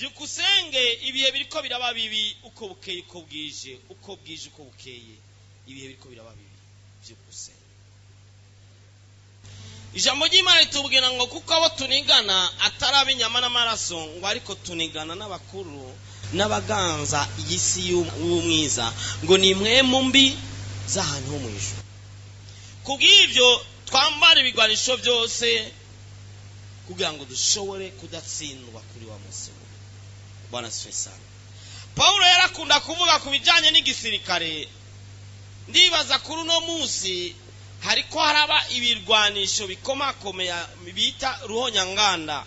Byukusenge, ibihe biriko biraba bibi uko bukeye uko bwije, uko bwije uko bukeye, ibihe biriko biraba bibi. Byukusenge, ijambo ry'Imana ritubwira ngo kuko abo tunigana atari ab'inyama n'amaraso, ngo ariko tunigana n'abakuru n'abaganza iyi si y'umwiza, ngo ni impwemu mbi z'ahantu ho mu ijuru. Kubw'ibyo twambara ibigwanisho byose kugira ngo dushobore kudatsindwa kuri wa munsi mubi. Bwana asifiwe sana. Pawulo yarakunda kuvuga ku bijyanye n'igisirikare. Ndibaza kuri uno munsi hariko haraba ibirwanisho bikomakomeye bita ruhonyanganda.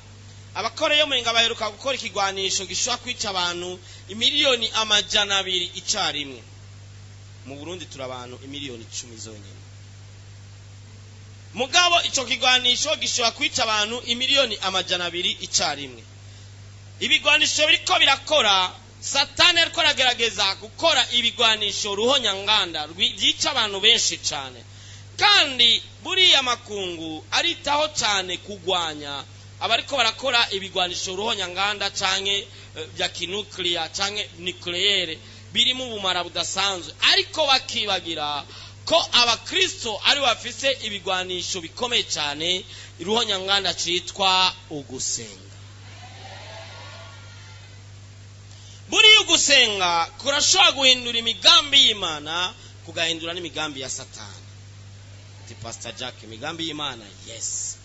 Abakoreyo murenga baheruka gukora ikigwanisho gishobora kwica abantu 200,000,000 icyarimwe. Mu Burundi turi abantu 10,000,000 zonyine, mugabo ico kigwanisho gishobora kwica abantu 200,000,000 icyarimwe. Ibigwanisho biriko birakora, Satani ariko aragerageza gukora ibigwanisho ruhonyanganda byica abantu benshi cyane. Kandi buriya makungu aritaho cyane kugwanya abariko barakora ibigwanisho ruhonyanganda canke bya kinukliya canke nucléaire birimo ubumara budasanzwe, ariko bakibagira ko abakristo ari bafise ibigwanisho bikomeye cyane ruhonyanganda citwa ugusenga. Buriya ugusenga kurashobora guhindura imigambi y'Imana, kugahindura n'imigambi ya Satani. Ati Pastor Jack, imigambi y'Imana? Yes.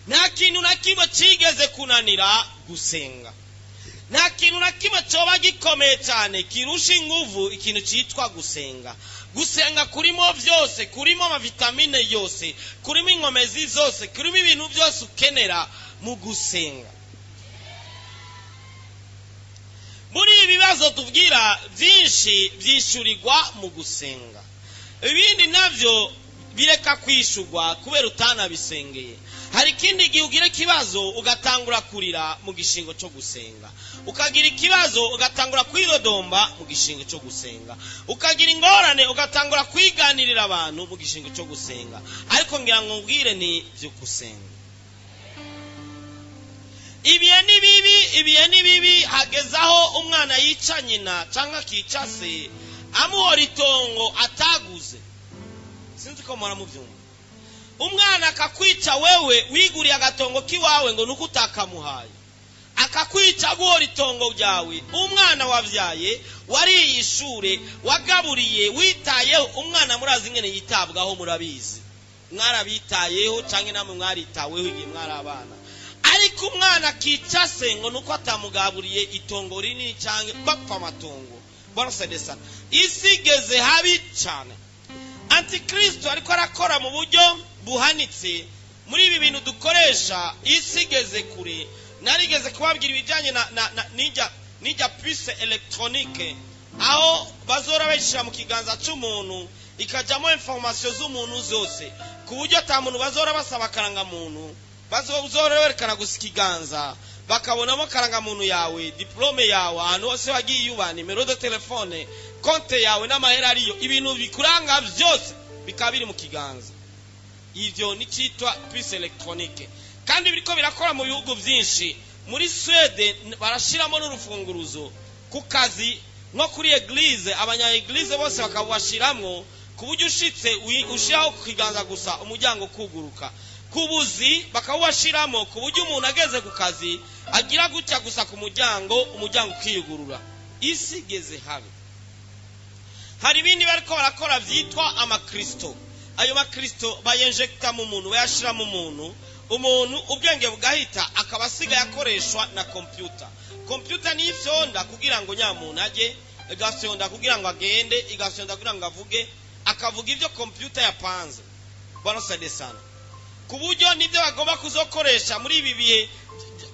Nta kintu na kimwe kigeze kunanira gusenga. Nta kintu na kimwe cyoba gikomeye cyane kirusha inguvu ikintu cyitwa gusenga. Gusenga kurimo byose, kurimo amavitamine yose, kurimo inkomezi zose, kurimo ibintu byose ukenera mu gusenga. Muri ibi bibazo tubwira byinshi byishyurirwa mu gusenga, ibindi nabyo bireka kwishurwa kubera utanabisengeye. Hari ikindi gihe ugira ikibazo ugatangura kurira mu gishingo cyo gusenga, ukagira ikibazo ugatangura kwidodomba mu gishingo cyo gusenga, ukagira ingorane ugatangura kwiganirira abantu mu gishingo cyo gusenga. Ariko ngira ngo ubwire ni byo gusenga. Ibihe ni bibi, ibihe ni bibi. Hagezaho umwana yica nyina cyangwa akica se amuhora itongo ataguze. Sinzi ko muhora mubyumva. Umwana akakwica wewe wiguriye agatongo k'iwawe ngo nuko utakamuhaye, akakwica aguhora itongo ryawe. Umwana wabyaye, wariye ishure, wagaburiye, witayeho. Umwana murazi ingene yitabwaho, murabizi, mwarabitayeho cyangwa namwe mwaritaweho igihe mwari abana. Ariko umwana akica se ngo nuko atamugaburiye itongo rinini cyangwa bapfa amatongo. Bwana isi igeze habi cyane. Antikristo ariko arakora mu buryo buhanitse muri ibi bintu dukoresha. Isi igeze kure. Narigeze kubabwira ibijyanye na n'ijya puce électronique, aho bazora bayishyira mu kiganza cy'umuntu, ikajyamo information z'umuntu zose, ku buryo ata muntu bazora basaba akarangamuntu, bazora berekana gusa ikiganza bakabonamo karangamuntu yawe, diplôme yawe, ahantu hose wagiye uba, numéro de téléphone, konte yawe n'amahera ariyo, ibintu bikuranga byose bikaba biri mu kiganza. Ibyo ni cyitwa puce électronique, kandi biriko birakora mu bihugu byinshi. Muri Suède barashiramo n'urufunguruzo ku kazi, nko kuri église, abanya église bose bakabashiramwo, ku buryo ushitse ushiraho ku kiganza gusa umuryango kuguruka. Ku buzi bakawubashiramo, ku buryo umuntu ageze ku kazi agira gutya gusa ku muryango, umuryango ukiyugurura. Isi igeze habi. Hari ibindi bariko barakora byitwa amakristo. Ayo makristo bayenjekita mu muntu, bayashira mu muntu, umuntu ubwenge bugahita, akaba asigaye akoreshwa na kompyuta. Kompyuta niyo ifyonda kugira ngo nyamuntu ajye, igafyonda kugira ngo agende, igafyonda kugira ngo avuge, akavuga ibyo kompyuta yapanze. Bwana sana. Ku buryo nibyo bagomba kuzokoresha muri ibi bihe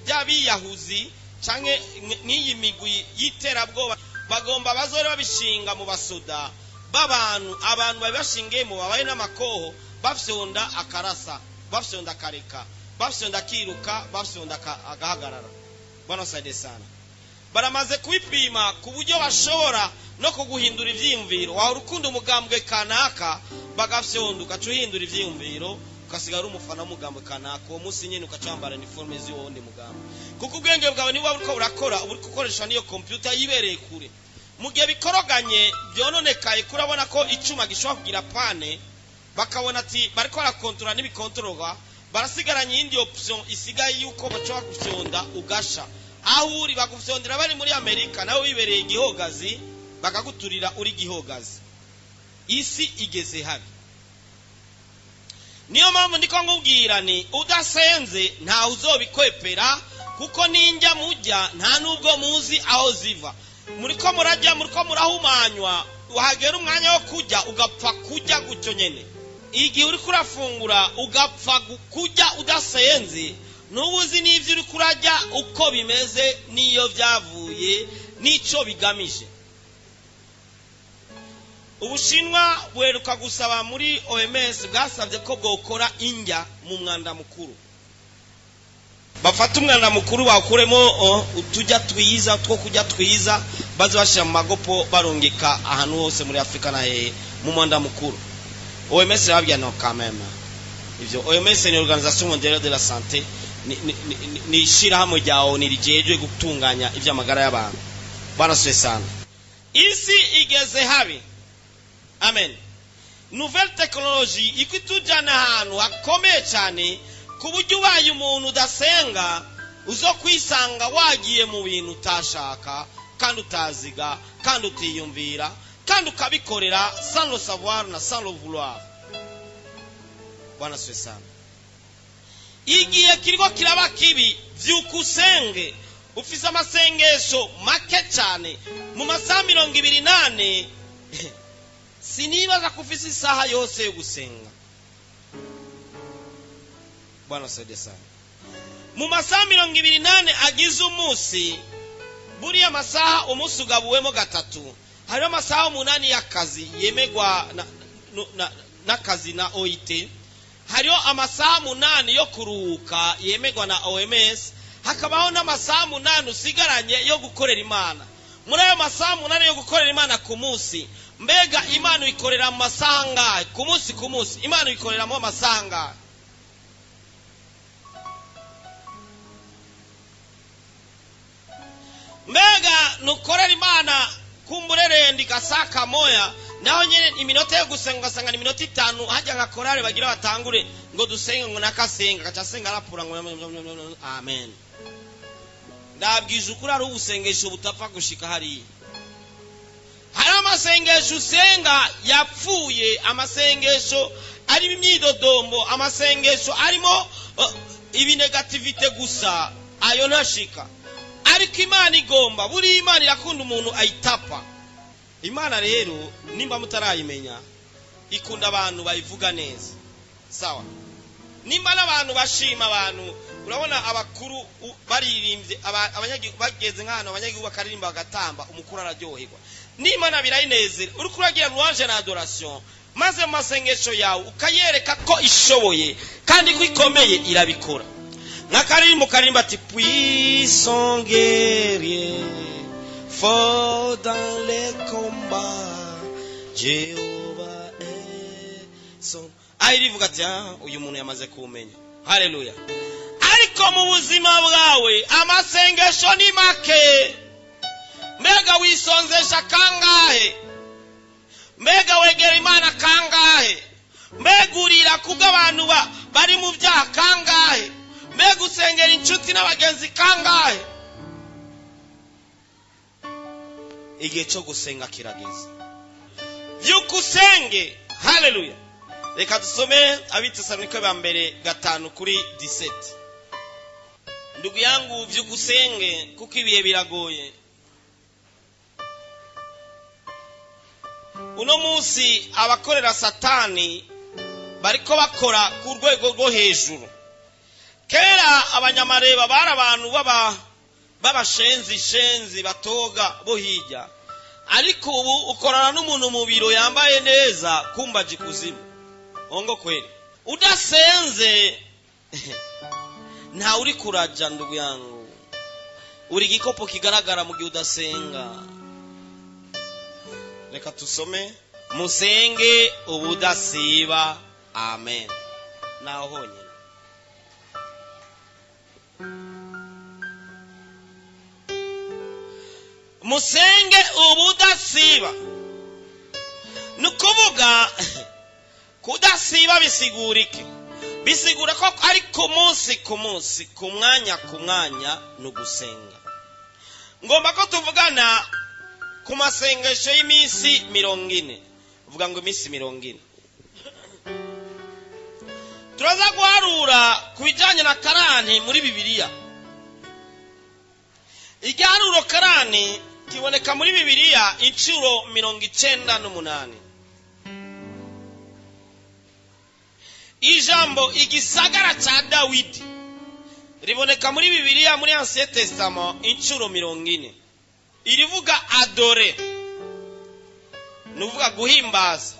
by'abiyahuzi canke nk'iyi migwi y'iterabwoba, bagomba bazore babishinga mu basoda b'abantu. Abantu babibashingiyemo babaye n'amakoho, bafyonda akarasa, bafyonda akareka, bafyonda akiruka, bafyonda agahagarara. Bwana sana. Baramaze kubipima ku buryo bashobora no kuguhindura ivyiyumviro. Wahora ukunda umugambwe kanaka, bagafyonda ugaca uhindura ivyiyumviro. Ukasigara uri umufana w'umugambo kanaka, uwo munsi nyine ukaca wambara uniforme z'uwo wundi mugambo, kuko ubwenge bwawe niba buriko burakora, uba uri gukoresha n'iyo kompiyuta yibereye kure. Mu gihe bikoroganye byononekaye, kurabona ko icuma gishobora kugira panne, bakabona ati bariko barakontorora n'ibikontororwa, barasigaranye iyindi option isigaye yuko bashobora gufyonda ugasha aho uri. Bagufyondera bari muri Amerika, nawe wibereye igihogazi, bakaguturira uri gihogazi. Isi igeze habi. Niyo mpamvu ndiko nkubwira ni udasenze ntawe uzobikwepera, kuko ninjya mujya nta nubwo muzi aho ziva. Muriko murajya, muriko murahumanywa. Wahagera umwanya wo kujya, ugapfa kujya gutyo nyene. Igihe uriko urafungura ugapfa kujya udasenze, ntuba uzi n'ibyo uriko urajya uko bimeze, n'iyo byavuye, n'ico bigamije. Ubushinwa buheruka gusaba muri OMS, bwasabye ko bwokora indya mu mwanda mukuru. Bafata umwanda mukuru bawukuremo utujya twiza two kurya twiza, baze bashyira mu magopo, barungika ahantu hose muri Afurika na hehe mu mwanda mukuru. OMS irababwira: "No, quand même." Ivyo OMS ni Organisation Mondiale de la Santé, ni ishirahamwe rya ONU rijejwe gutunganya ivy'amagara y'abantu. Bwana sana, isi igeze habi. Amen. Nouvelle technologie iko itujana ahantu hakomeye cyane, ku buryo ubaye umuntu udasenga uzo kwisanga wagiye mu bintu utashaka, kandi utaziga, kandi utiyumvira, kandi ukabikorera sans le savoir na sans le vouloir. Bwana siwe sana. Igihe kiriko kiraba kibi. Vyuka usenge. Ufise amasengesho make cyane mu masaha 24. Sinibaza ko ufise isaha yose yo gusenga. Bwana saidie sana. Mu masaha 24 agize umunsi, buriya masaha umunsi ugabuwemo gatatu. Hariho amasaha 8 y'akazi yemegwa n'akazi na OIT, hariho amasaha 8 yo kuruhuka yemegwa na OMS, hakabaho n'amasaha 8 usigaranye yo gukorera Imana. Muri ayo masaha 8 yo gukorera Imana ku munsi, mbega Imana uyikorera mu masaha angahe ku munsi? Ku munsi Imana uyikoreramo amasaha angahe? Mbega nukorera Imana kumburere gasaka moya, naho nyene iminota yo gusenga ugasanga ni iminota 5. Hajya nka korale bagira batangure ngo dusenge, ngo nakasenga gaca asenga arapura ngo amen. Ndabwije ukuri, ari ubusengesho butapfa gushika hariya. Hari amasengesho usenga yapfuye, amasengesho arimo imyidodombo, amasengesho arimo ibi négativité gusa, ayo ntashika. Ariko Imana igomba, buriya Imana irakunda umuntu ayitapa. Imana rero, nimba mutarayimenya, ikunda abantu bayivuga neza. Sawa, nimba n'abantu bashima abantu, urabona abakuru baririmbye, abanyagihugu bageze nk'ahantu, abanyagihugu bakaririmba, bagatamba, umukuru araryoherwa. N'Imana birayinezera. Uriko uragira louange na adoration, maze mu masengesho yawe ukayereka ko ishoboye kandi ko ikomeye, irabikora. Nk'akaririmbo karirimba ati: "Puissant guerrier, fort dans les combats, Jéhovah est son." Aho irivuga ati: "Ah, uyu muntu yamaze kumenya." Haleluya. Ariko mu buzima bwawe amasengesho ni make. Mbega wisonzesha kangahe? Mbega wegera Imana kangahe? Mbega urira kubw'abantu bari mu byaha kangahe? Mbega usengera inshuti n'abagenzi kangahe? Igihe cyo gusenga kirageze. Vyuka usenge. Haleluya. Reka dusome Abitesalonike ba mbere 5 kuri 17. Ndugu yangu, vyuka usenge, kuko ibihe biragoye. Uno munsi abakorera Satani bariko bakora ku rwego rwo hejuru. Kera Abanyamareba bari abantu baba b'abashenzi shenzi, batoga bo hirya, ariko ubu ukorana n'umuntu mu biro yambaye neza, kumbaje ikuzimu. Ongo kweli, udasenze ntawe uri kuraja. Ndugu yangu, uri igikopo kigaragara mu gihe udasenga. Reka tusome: musenge ubudasiba. Amen. Naho honyine. Musenge ubudasiba. Ni ukuvuga kudasiba bisigura iki? Bisigura ko ari ku munsi ku munsi, ku mwanya ku mwanya, ni ugusenga. Ngomba ko tuvugana ku masengesho y'iminsi 40. Uvuga ngo iminsi 40. Turaza guharura ku bijyanye na karani muri Bibiliya. Igiharuro karani kiboneka muri Bibiliya inshuro 98. Ijambo igisagara cya Dawidi riboneka muri Bibiliya muri Ancien Testament inshuro 40. Irivuga adore, ni uvuga guhimbaza,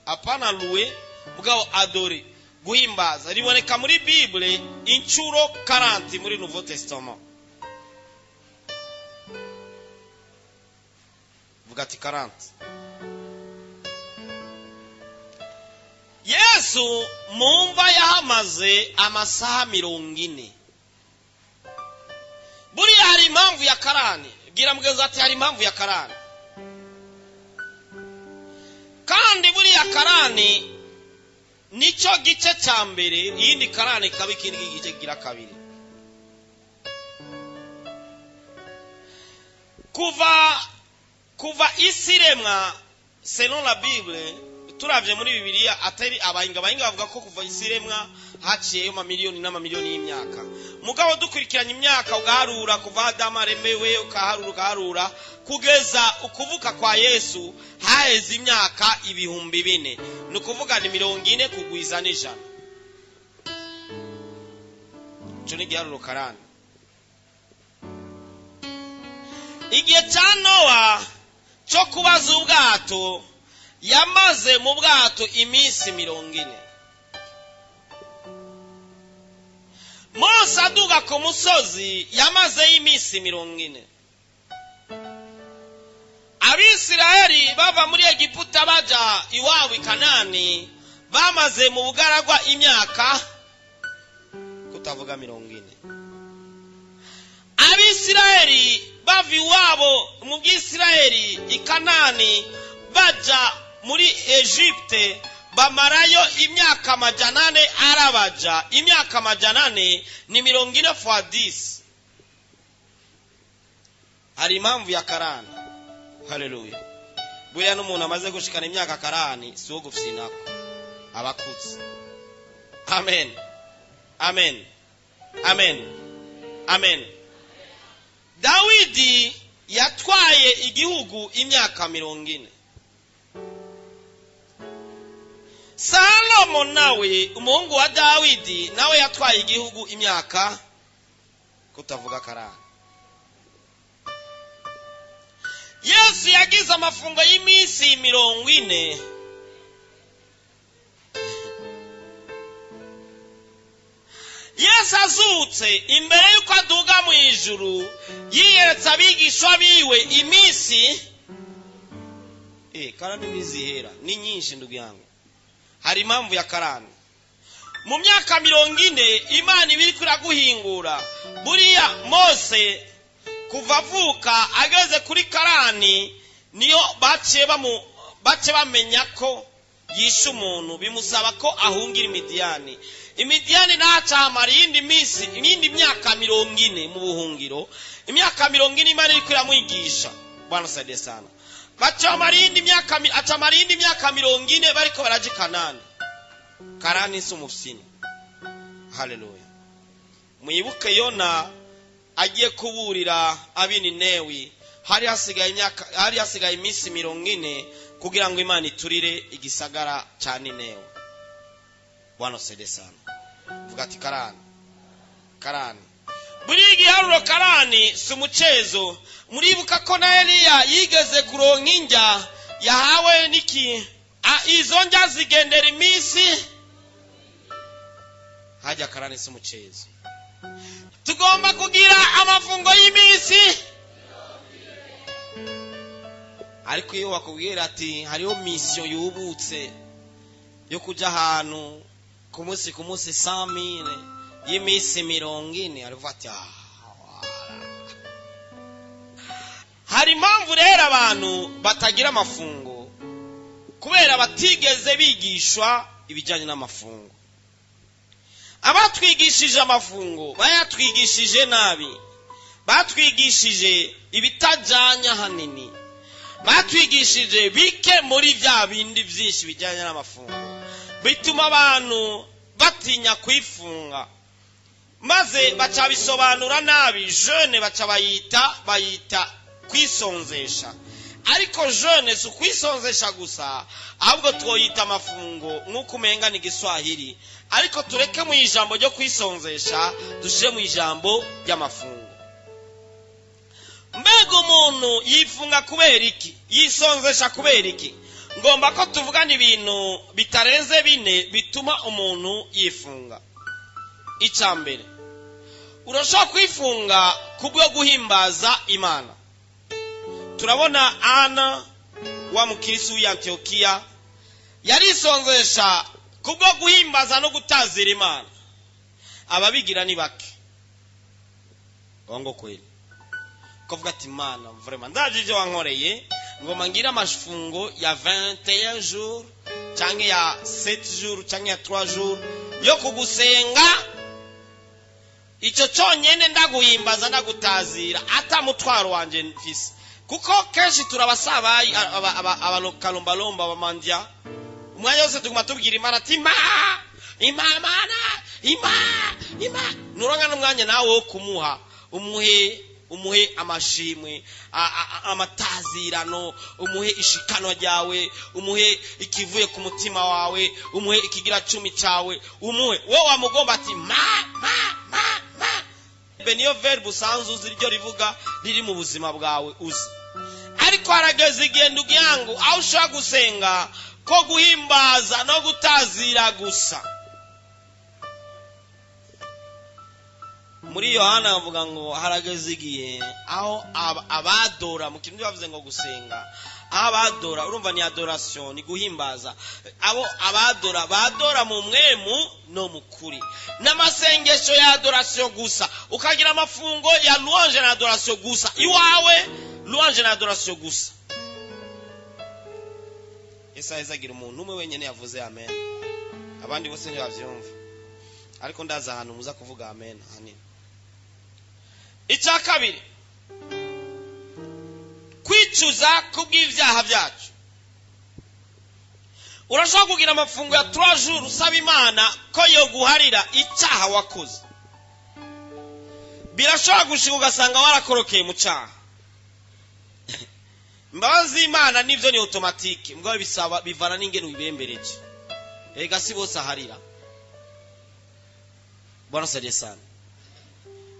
apana louer, mugabo adore, guhimbaza, riboneka muri Bible inshuro 40 muri Nouveau Testament. Vuga ati 40. Yesu mu mva yahamaze amasaha 40. Buriya hari impamvu ya karani. Bwira mugenzi ati hari impamvu ya karani. Kandi buriya karani nicyo gice cya mbere, iyindi karani ikaba ikindi gice kigira kabiri. Kuva isi iremwa, selon la Bible, turavye muri Bibiliya, atari abahinga bavuga ko kuva isi iremwa haciyeyo amamiliyoni n'amamiliyoni y'imyaka. Mugabo dukurikiranye imyaka ugaharura kuva Adamu aremewe, ukaharura kugeza ukuvuka kwa Yesu, haheze imyaka 4000. Ni ukuvuga ni 40 kugwiza n'ijana. Ico ni igiharuro karani. Igihe ca Nowa cyo kubaza ubwato, yamaze mu bwato iminsi 40. Mose aduga ku musozi yamazeyo iminsi 40. Abisirayeli bava muri Egiputa baja iwabo i Kanani bamaze mu bugaragwa imyaka kutavuga 40. Abisirayeli bava iwabo mu Bwisirayeli i Kanani baja muri Egypte bamarayo imyaka 400 arabaja. Imyaka 400 ni 40 fois 10. Hari impamvu ya karani. Haleluya. Buriya n'umuntu amaze gushikana imyaka karani si uwo gufyinako, abakutse. Amen. Amen. Amen. Amen. Dawidi yatwaye igihugu imyaka 40. Salomo nawe umuhungu wa Dawidi nawe yatwaye igihugu imyaka kutavuga karani. Yesu yagize amafungo y'iminsi 40. Yesu azutse imbere y'uko aduga mu ijuru, yiyeretse abigishwa biwe iminsi karani ntizihera, ni nyinshi ndugu yangu. Hari impamvu ya karani. Mu myaka 40 Imana iba iriko iraguhingura. Buriya Mose kuva avuka ageze kuri karani niyo bace bamenya ko yishe umuntu, bimusaba ko ahungira Imidiyani. Imidiyani ntacamara iyindi minsi, iyindi myaka 40 mu buhungiro. Imyaka 40 Imana iriko iramwigisha. Bwana saidie sana. Bacamara iyindi myaka, acamara iyindi myaka 40 bariko baraja i Kanani. Karani si umufyini. Haleluya. Mwibuke Yona agiye kuburira ab'Ininewi, hari hasigaye iminsi 40 kugira ngo Imana iturire igisagara ca Ninewe. Bwana saidie sana. Vuga ati karani. Karani. Buri igiharuro karani si umucezo. Muribuka ko na Eliya yigeze kuronka injya yahawe niki? Izo njya zigendera iminsi. Hajya karani si umucezo. Tugomba kugira amafungo y'iminsi. Ariko iyo bakubwira ati hariho mission yubutse yo kuja ahantu Ku munsi ku munsi 100,000 y'iminsi 40, aravuga ati "Ah, wala." Hari impamvu rero abantu batagira amafungo, kubera batigeze bigishwa ibijyanye n'amafungo. Abatwigishije amafungo bayatwigishije nabi, batwigishije ibitajyanye ahanini, batwigishije bike muri bya bindi byinshi bijyanye n'amafungo, bituma abantu batinya kwifunga, maze baca bisobanura nabi. Jeûne baca bayita kwisonzesha, ariko jeûne si ukwisonzesha gusa, ahubwo twoyita amafungo nk'uko umenga ni igiswahili. Ariko tureke mu ijambo ryo kwisonzesha, dushyire mu ijambo ry'amafungo. Mbega umuntu yifunga kubera iki? Yisonzesha kubera iki? Ngomba ko tuvugana ibintu bitarenze bine bituma umuntu yifunga. Icya mbere, urashobora kwifunga kubwo guhimbaza Imana. Turabona Ana wa mukirisi w'i Antiyokiya yarisonzesha kubwo guhimbaza no gutazira Imana. Ababigira ni bake ngo kweli kuvuga ati: "Imana, vraiment ndaje ibyo wankoreye, ngoma ngira amafungo ya 21 jours cyangwa ya 7 jours cyangwa ya 3 jours yo kugusenga, icyo cyonyine ndaguhimbaza, ndagutazira, atamutwaro wanjye mfise." Kuko kenshi turabasabayi, abakalombalomba, abamandya, umwanya wose tuguma tubwira Imana ati: "Ima, ima, Mana, ima, ima." Nuronka n'umwanya nawe wo kumuha, umuhe amashimwe, amatazirano, umuhe ishikano ryawe, umuhe ikivuye ku mutima wawe, umuhe ikigira cumi cyawe, umuhe. Wowe wamugomba ati: "Ma, ma, ma, ma." Be niyo verbe usanzwe uzi, ryo rivuga riri mu buzima bwawe uzi. Ariko harageze igihe, ndugu yangu, aho ushobora gusenga ko guhimbaza no gutazira gusa. Muri Yohana bavuga ngo harageze igihe aho abadora, mu kintu bavuze ngo gusenga, aho abadora, urumva ni adoration, ni guhimbaza, abo abadora badora mu mwemu no mu kuri, n'amasengesho ya adoration gusa, ukagira amafungo ya louange na adoration gusa iwawe, louange na adoration gusa. Yesu agira umuntu umwe wenyine yavuze amen, abandi bose ntibabyumva, ariko ndaza ahantu muza kuvuga amen ahanini. Icya kabiri, kwicuza kubw'ibyaha byacu. Urashobora kugira amafungo ya 3 jours usaba Imana ko yo guharira icyaha wakoze. Birashobora gushika ugasanga warakorokeye mu cyaha. Imbabazi z'Imana nibyo ni automatique, mbwa bisaba bivana n'ingene ubibembereje. Ega si bose aharira. Bwana saidie sana.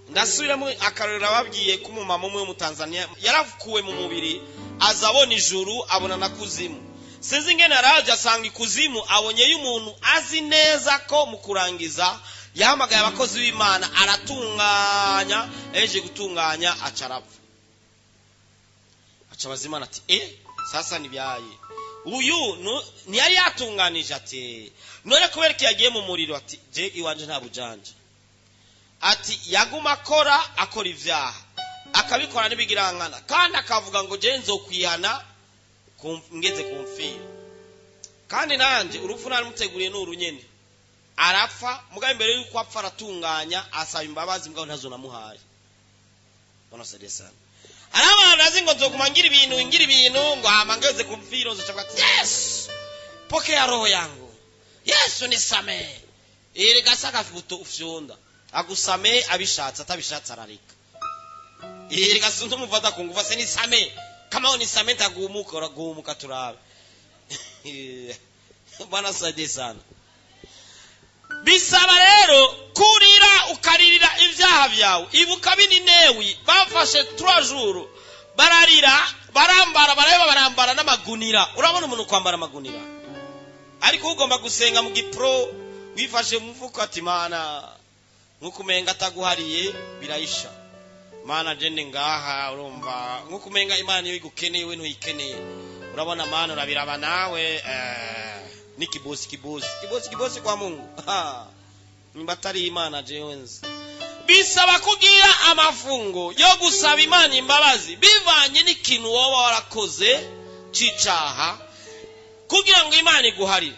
Ndasubiramo akarorero ababwiye ko umumama umwe wo mu Tanzania yarakuwe mu mubiri, aza abona ijuru, abona na kuzimu. Sinzi ingene araje asanga ikuzimu abonyeyo umuntu azi neza ko mu kurangiza yahamagaye abakozi b'Imana, aratunganya, eje gutunganya aca arapfa. Aca abaza Imana ati: "Sasa nibyaye uyu ntiyari yatunganije?" Ati: "None kubera ko yagiye mu muriro?" Ati: "Je iwanje nta bujanja." Ati: "Yaguma akora ibyaha, akabikora n'ibigirankana, kandi akavuga ngo je nzokwihana ngeze ku mfira, kandi nanjye urupfu naramuteguriye ni urunyene." Arapfa, mugabo imbere y'uko apfa aratunganya, asaba imbabazi, mugabo ntazo namuhaye. Bwana saidie sana. Hari abantu azi ngo nzoguma ngira ibintu ngo hama ngeze ku mfiro nzoca ati: "Yesu, pokea roho yangu, Yesu nisamee." Erega se agafuto ufyonda agusamee, abishatse, atabishatse arareka. Erega sinzi umufata ku ngufu ase: "Nisamee, kama unisamee ntagumuka." Uragumuka turabe. Bwana saidie sana. Bisaba rero kurira, ukaririra ibyaha byawe. Ibuka bininewi bafashe 3 jours bararira, barambara, bareba, barambara n'amagunira. Urabona umuntu kwambara amagunira, ariko ugomba gusenga mu gipro, wifashe mu mufuko ati: "Mana," nk'uko umenga ataguhariye birayisha. "Mana, jende ngaha." Urumva nk'uko umenga Imana niyo igukeneye, we ntuyikeneye. Urabona, Mana, urabiraba nawe. Ni kibosi kibosi kibosi kibosi kwa Mungu. Ha. Nimba atari Imana jewe nzi. Bisaba kugira amafungo yo gusaba Imana imbabazi bivanye n'ikintu woba warakoze c'icaha, kugira ngo Imana iguharire.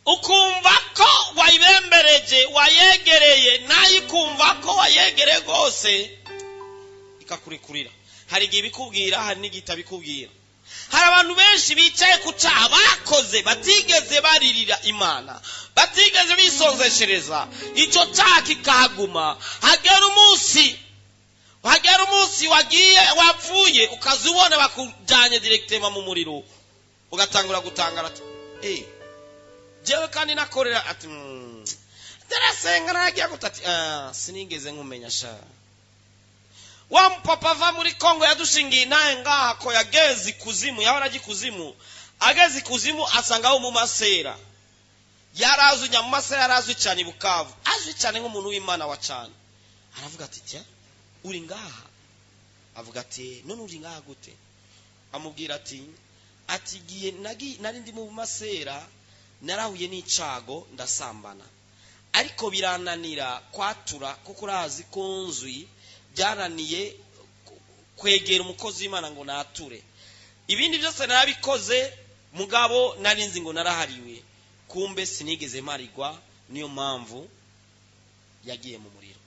Ukumva ko wayibembereje, wayegereye, nayo ikumva ko wayegereye rwose, ikakurikurira. Hari igihe ibikubwira, hari n'igihe itabikubwira. Hari abantu benshi bicaye ku cyaha bakoze batigeze baririra Imana, batigeze bisonzeshereza, icyo cyaha kikahaguma. Hagera umunsi wagiye wapfuye, ukaza ubona bakujyanye directement mu muriro, ugatangura gutangara ati jewe kandi nakorera ati ndarasenga naragiye gute ati sinigeze nkumenya sha. Wa mupapa ava muri Kongo yadushingiye naye ngaha ko yageze ikuzimu, yahora ajya ikuzimu, ageze ikuzimu asanga mu masera. Yarazwi nyamasera, yarazwi cyane Bukavu, azwi cyane nk'umuntu w'Imana wa cyane. Aravuga ati tya uri ngaha, avuga ati none uri ngaha gute? Amubwira ati gihe nari ndi mu masera narahuye n'icago ndasambana, ariko birananira kwatura kuko urazi ko nzwi, byananiye kwegera umukozi w'Imana ngo nature. Ibindi byose narabikoze, mugabo narinzi ngo narahariwe, kumbe sinigeze mparirwa, niyo mpamvu yagiye mu muriro.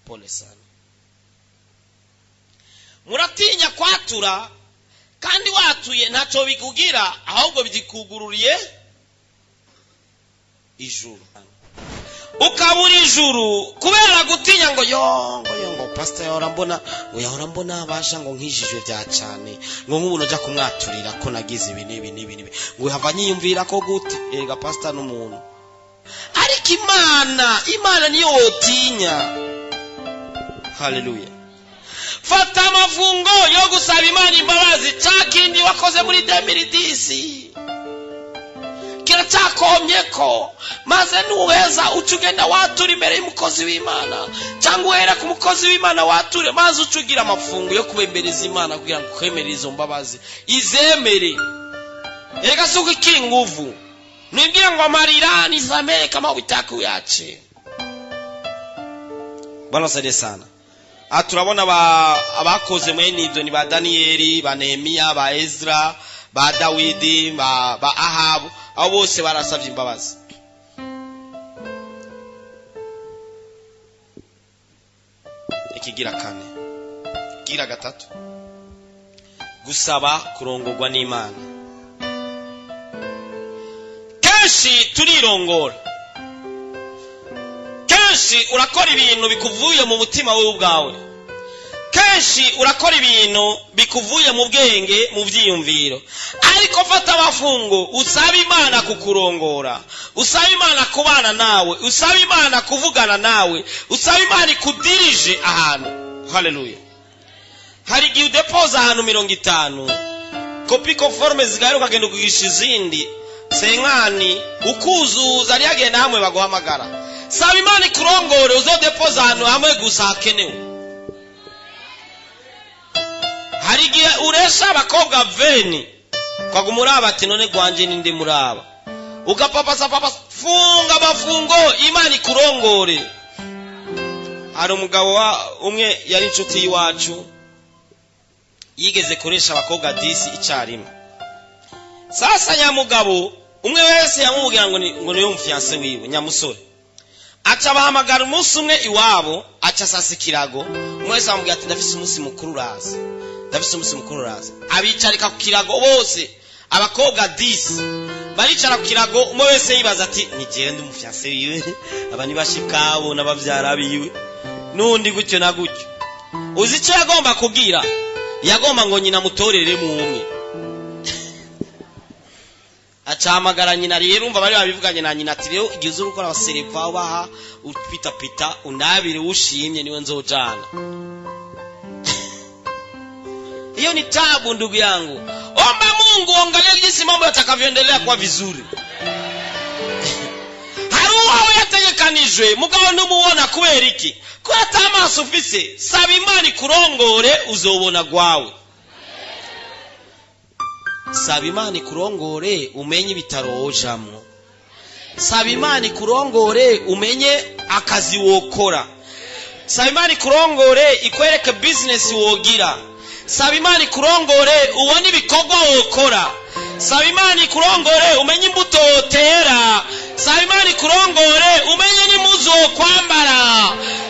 Pole sana. Muratinya kwatura, kandi watuye ntacyo bikugira, ahubwo bikugururiye ijuru. Ukabura ijuru kubera gutinya ngo yongo pastor yahora mbona, ngo yahora mbona abasha ngo nkijijwe bya cyane, ngo nk'ubu nja kumwaturira ko nagize ibi n'ibi n'ibi n'ibi, ngo hava nyiyumvira ko gute. Erega pastor n'umuntu, ariko Imana niyo wotinya. Haleluya. Fata amafungo yo gusaba Imana imbabazi cya kindi wakoze muri 2010 kiracyakomye ko, maze nuheza uca ugenda watura imbere y'umukozi w'Imana, cyangwa uhera ku mukozi w'Imana wature, maze uca ugira amafungo yo kubembereza Imana kugira ngo kwemere izo mbabazi izemere. Erega si uko ikiri nguvu, nibwira ngo amarira nisamere kama ubitaka uyache. Bwana saidie sana. Turabona abakoze mwene ibyo ni ba Danieli, ba Nehemiya, ba Ezra, ba Dawidi, ba Ahabu, abo bose barasabye imbabazi. Ikigira kane, ikigira gatatu, gusaba kurongorwa n'Imana. Kenshi turirongora, kenshi urakora ibintu bikuvuye mu mutima wewe ubwawe, kenshi urakora ibintu bikuvuye mu bwenge, mu byiyumviro. Ariko fata amafungo, usaba Imana kukurongora, usaba Imana kubana nawe, usaba Imana kuvugana nawe, usaba Imana ikudirije ahantu. Haleluya. Hari igihe udepoza ahantu 50 kopi conforme zigaruka kugenda kugisha izindi senkani, ukuzuza ari yagenda hamwe baguhamagara. Saba Imana ikurongore, uzodepoza ahantu hamwe gusa hakenewe. Hari igihe uresha abakobwa veni ukaguma uraba ati none gwanje ninde muraba, ugapapasa papasa. Funga amafungo, Imana ikurongore. Hari umugabo umwe yari inshuti y'iwacu, yigeze kuresha abakobwa 10 icyarimwe. Sasa nyamugabo umwe wese yamubwira ngo niwe mfiance wiwe nyamusore. Aca bahamagara umunsi umwe iwabo, aca sasa ikirago, umwe wese amubwira ati ndafise umunsi mukuru uraza, ndafise umunsi mukuru uraza. Abicarika ku kirago bose, abakobwa 10 baricara ku kirago, umwe wese yibaza ati ni jewe ndi umufiance wiwe, aba ni bashikabo n'abavyara biwe, nundi gutyo na gutyo. Uzi icyo yagomba kugira? Yagomba ngo nyina mutorere mu umwe. Acahamagara nyina rero, umva bari babivuganye na nyina ati rero igihe uzi gukora abasereva ubaha upitapita unabire ushimye niwe nzojana. Hiyo ni tabu ndugu yangu. Omba Mungu angalia jinsi mambo yatakavyoendelea kwa vizuri. Haruwa yategekanijwe mugabo ntumuwona kubera iki? Ko atamaso ufise. Saba Imana ikurongore uzobona gwawe. Saba Imana ikurongore umenye ibitaro wojamwo. Saba Imana ikurongore umenye akazi wokora. Saba Imana ikurongore ikwereke business wogira. Saba Imana ikurongore ubone ibikorwa wokora. Saba Imana ikurongore umenye imbuto wotera. Saba Imana ikurongore umenye n'impuzu wokwambara.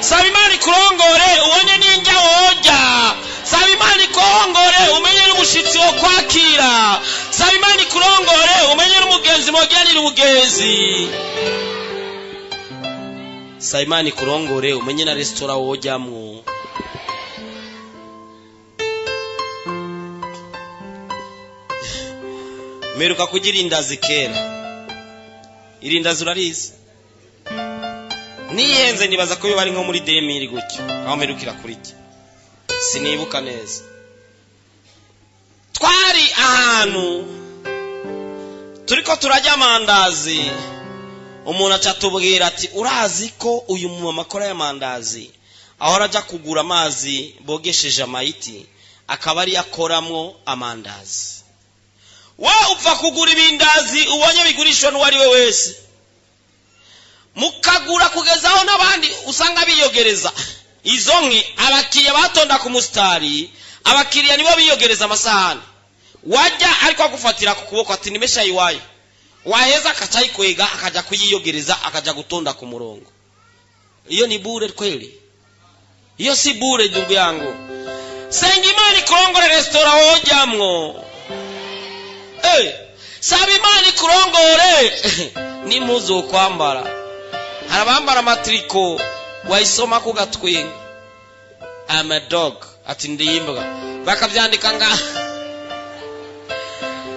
Saba Imana ikurongore ubone n'indya worya. Saba Imana ikurongore umenye n'umushitsi wo kwakira. Saba Imana ikurongore umenye n'umugenzi mwogiranira ubugenzi. Saba Imana ikurongore umenye na resitora wojyamwo. Meruka kugira indazi kera. Irindazi urarizi? Niyenze nibaza ko bari nko muri 2000 gutyo aho merukira kurya, sinibuka neza. Twari ahantu turiko turajya amandazi, umuntu aca atubwira ati urazi ko uyu mumama akora y'amandazi ahora aja kugura amazi bogesheje amayiti akaba ari akoramwo amandazi. We upfa kugura ibindazi ubonye bigurishwa n'uwari we wese, mukagura kugezaho n'abandi usanga biyogereza izo nkwi. Abakiriya batonda ku mustari, abakiriya nibo biyogereza amasahani. Wajya ariko agufatira ku kuboko ati nimesha iwayo, waheza akacayikwega akaja kuyiyogereza akaja gutonda ku murongo. Iyo ni bure kweli? Iyo si bure ndugu yangu. Senga Imana ikurongore resitora wojamwo. Saba Imana ikurongore n'impuzu kwambara. Hari abambara amatriko wayisoma ku gatwenga, I'm a dog, ati ndi imbwa, bakavyandika nga.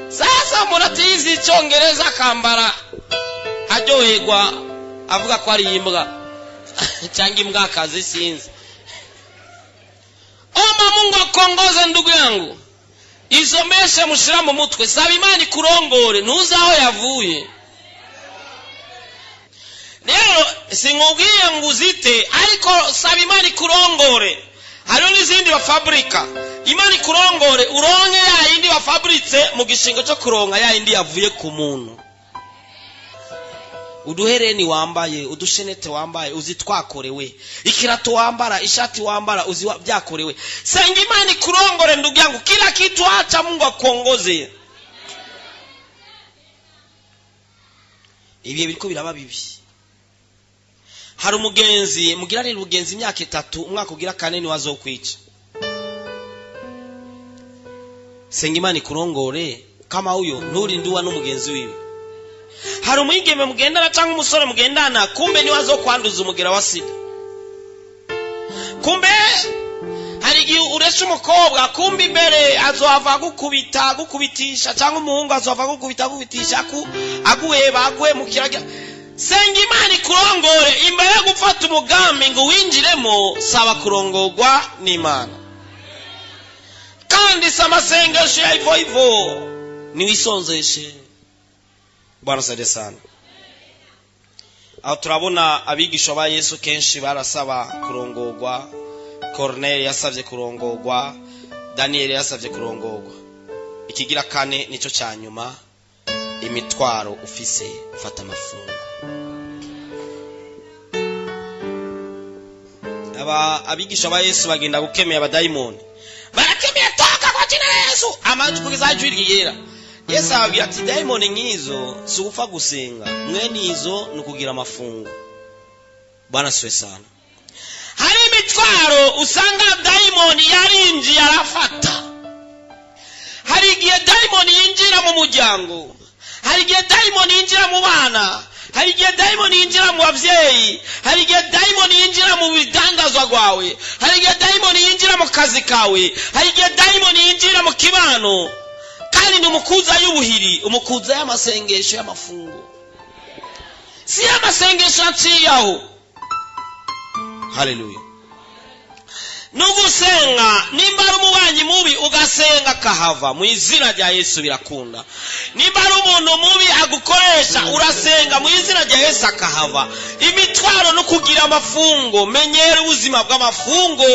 Sasa umuntu atizi icyongereza akambara aryoherwa avuga ko ari imbwa cyangwa imbwakazi, sinzi. Omba Mungu akongoze ndugu yangu, isomeshe mushira mu mutwe. Saba Imana ikurongore, ntuzi aho yavuye. Rero sinkubwiye ngo uzite, ariko saba Imana ikurongore. Hariho n'izindi bafabrika. Imana ikurongore uronke ya yindi bafaburitse mu gishingo cyo kuronka ya yindi yavuye ku muntu. Uduhereni wambaye, udushenete wambaye, uzi twakorewe. Ikirato wambara, ishati wambara, uzi byakorewe. Senga Imana ikurongore ndugu yangu, kila kitu acha Mungu akuongoze. Ibihe biriko biraba bibi. Hari umugenzi mugira rero ubugenzi imyaka 3, umwaka ugira 4 ni wazokwica. Senga Imana ikurongore kama huyo nturinduwa n'umugenzi wiwe. Hari umwigeme mugendana cyangwa umusore mugendana, kumbe ni wazokwanduza umugera wa sida. Kumbe hari igihe uresha umukobwa, kumbe imbere azohava agukubita agukubitisha, cyangwa umuhungu azohava agukubita agukubitisha, aguheba aguhemukira. Senga Imana ikurongore imbere yo gufata umugambi ngo winjiremo. Saba kurongorwa n'Imana. Kandi si amasengesho ya ivo ivo, niwisonzeshe. Bwana asante sana. Aho turabona abigisha ba Yesu kenshi barasaba kurongorwa. Corneille yasavye kurongorwa, Daniel yasavye kurongorwa. Ikigira 4 nico ca nyuma, imitwaro ufise, fata amafungo. Aba abigisha ba Yesu bagenda gukemera abadayimoni, barakemera toka kwa jina la Yesu, amajwi kugeza ijwi ryera. Yesu ababwira ati dayimoni nk'izo si ugupfa gusenga, mwene izo ni ukugira amafungo. Bwana siwe sana. Hari imitwaro usanga dayimoni yarinjiye arafata. Hari igihe dayimoni yinjira mu muryango, hari igihe dayimoni yinjira mu bana, hari igihe dayimoni yinjira mu babyeyi, hari igihe dayimoni yinjira mu bidandazwa rwawe, hari igihe dayimoni yinjira mu kazi kawe, hari igihe dayimoni yinjira mu kibano. Kandi ni umukuza y'ubuhiri, umukuza y'amasengesho y'amafungo, si y'amasengesho aciyaho. Haleluya. Nugusenga nimba ari umubanyi mubi ugasenga kahava mu izina rya Yesu birakunda. Nimba ari umuntu mubi agukoresha urasenga mu izina rya Yesu akahava. Imitwaro no kugira amafungo, menyera ubuzima bw'amafungo.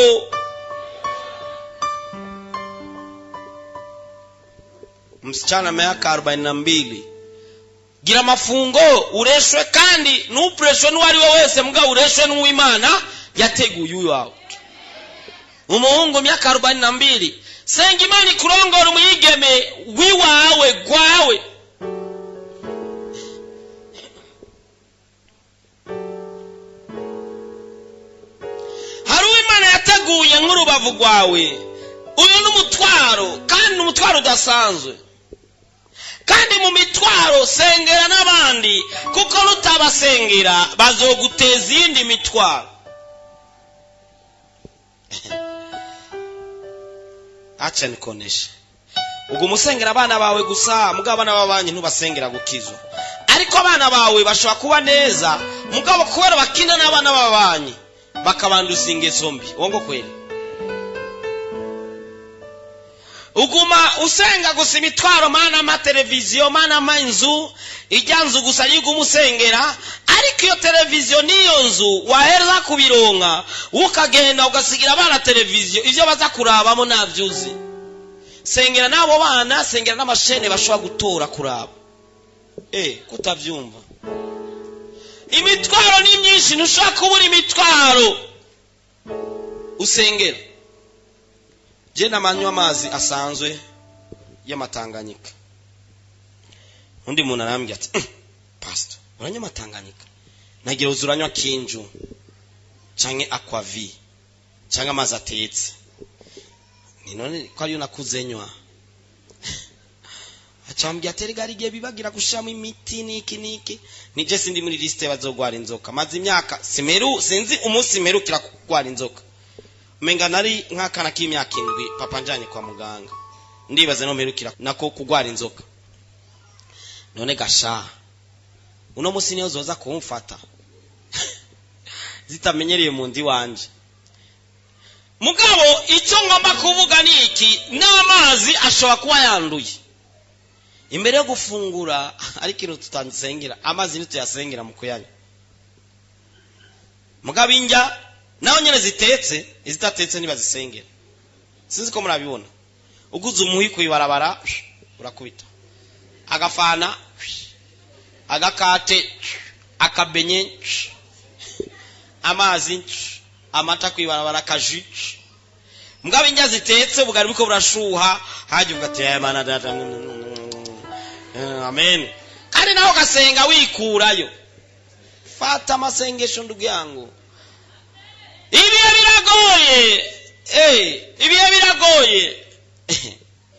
Msichana miaka 42. Gira amafungo ureshwe, kandi ntupreshwe n'uwari we wese, mbwa ureshwe n'uw'Imana yateguye uyu wawe. Umuhungu myaka 42, senga Imana ikurongora umwigeme wiwawe gwawe. Hari uw'Imana yateguye nk'urubavu rwawe. Uyu ni umutwaro, kandi ni umutwaro udasanzwe. Kandi mu mitwaro sengera n'abandi, kuko nutabasengera bazoguteza iyindi mitwaro. Acha nikoneshe. Ubwo musengera abana bawe gusa, mugabo abana b'abanyu ntubasengera gukizwa. Ariko abana bawe bashobora kuba neza, mugabo kubera bakina n'abana b'abanyu bakabanduza ingeso mbi. Wongo kweli. Uguma usenga gusa imitwaro, mana ama televiziyo, mana ama inzu, ijya nzu gusa yiga umusengera, ariko iyo televiziyo niyo nzu wahera kubironka ukagenda ugasigira abana televiziyo, ivyo baza kurabamo navyuzi. Sengera nabo bana, sengera n'amashene bashobora gutora kuraba. Kutavyumva. Imitwaro ni myinshi, ntushobora kubura imitwaro usengera. Je namanywa amazi asanzwe y'amatanganyika. Undi muntu arambwira ati, pastor, uranywa amatanganyika? Nagira uzuranywa kinju canke aquavi canke amazi atetse. Ni none ko ariyo nakuze nywa. Acambwira ati erega rigiye bibagira gushiramo imiti niki niki. Nije sindi muri liste bazogwara inzoka. Maze imyaka simeru, sinzi umunsi merukira kugwara inzoka. Menga nari nk'akana k'imyaka 7 papa njanye kwa muganga. Ndibaze no merukira nako kugwara inzoka. None gasha, uno musi niyo zoza kumfata. Zitamenyereye mu ndi wanje. Mugabo icyo ngomba kuvuga ni iki, n'amazi ashobora kuba yanduye. Imbere yo gufungura ariko ikintu tutansengera, amazi ntituyasengera mu kuyanywa. Mugabo injya naho nyene zitetse, izitatetse ntibazisengera. Sinzi ko murabibona. Uguze umuhi kuibarabara urakubita. Agafana, agakate, akabenye, amazi, amata kuibarabara, kaju. Mugabo injya zitetse ubugari buko burashuha, haje ugati ya mana data. Amen. Kandi naho gasenga wikurayo. Fata amasengesho ndugu yangu. Ibihe biragoye. Ibihe biragoye.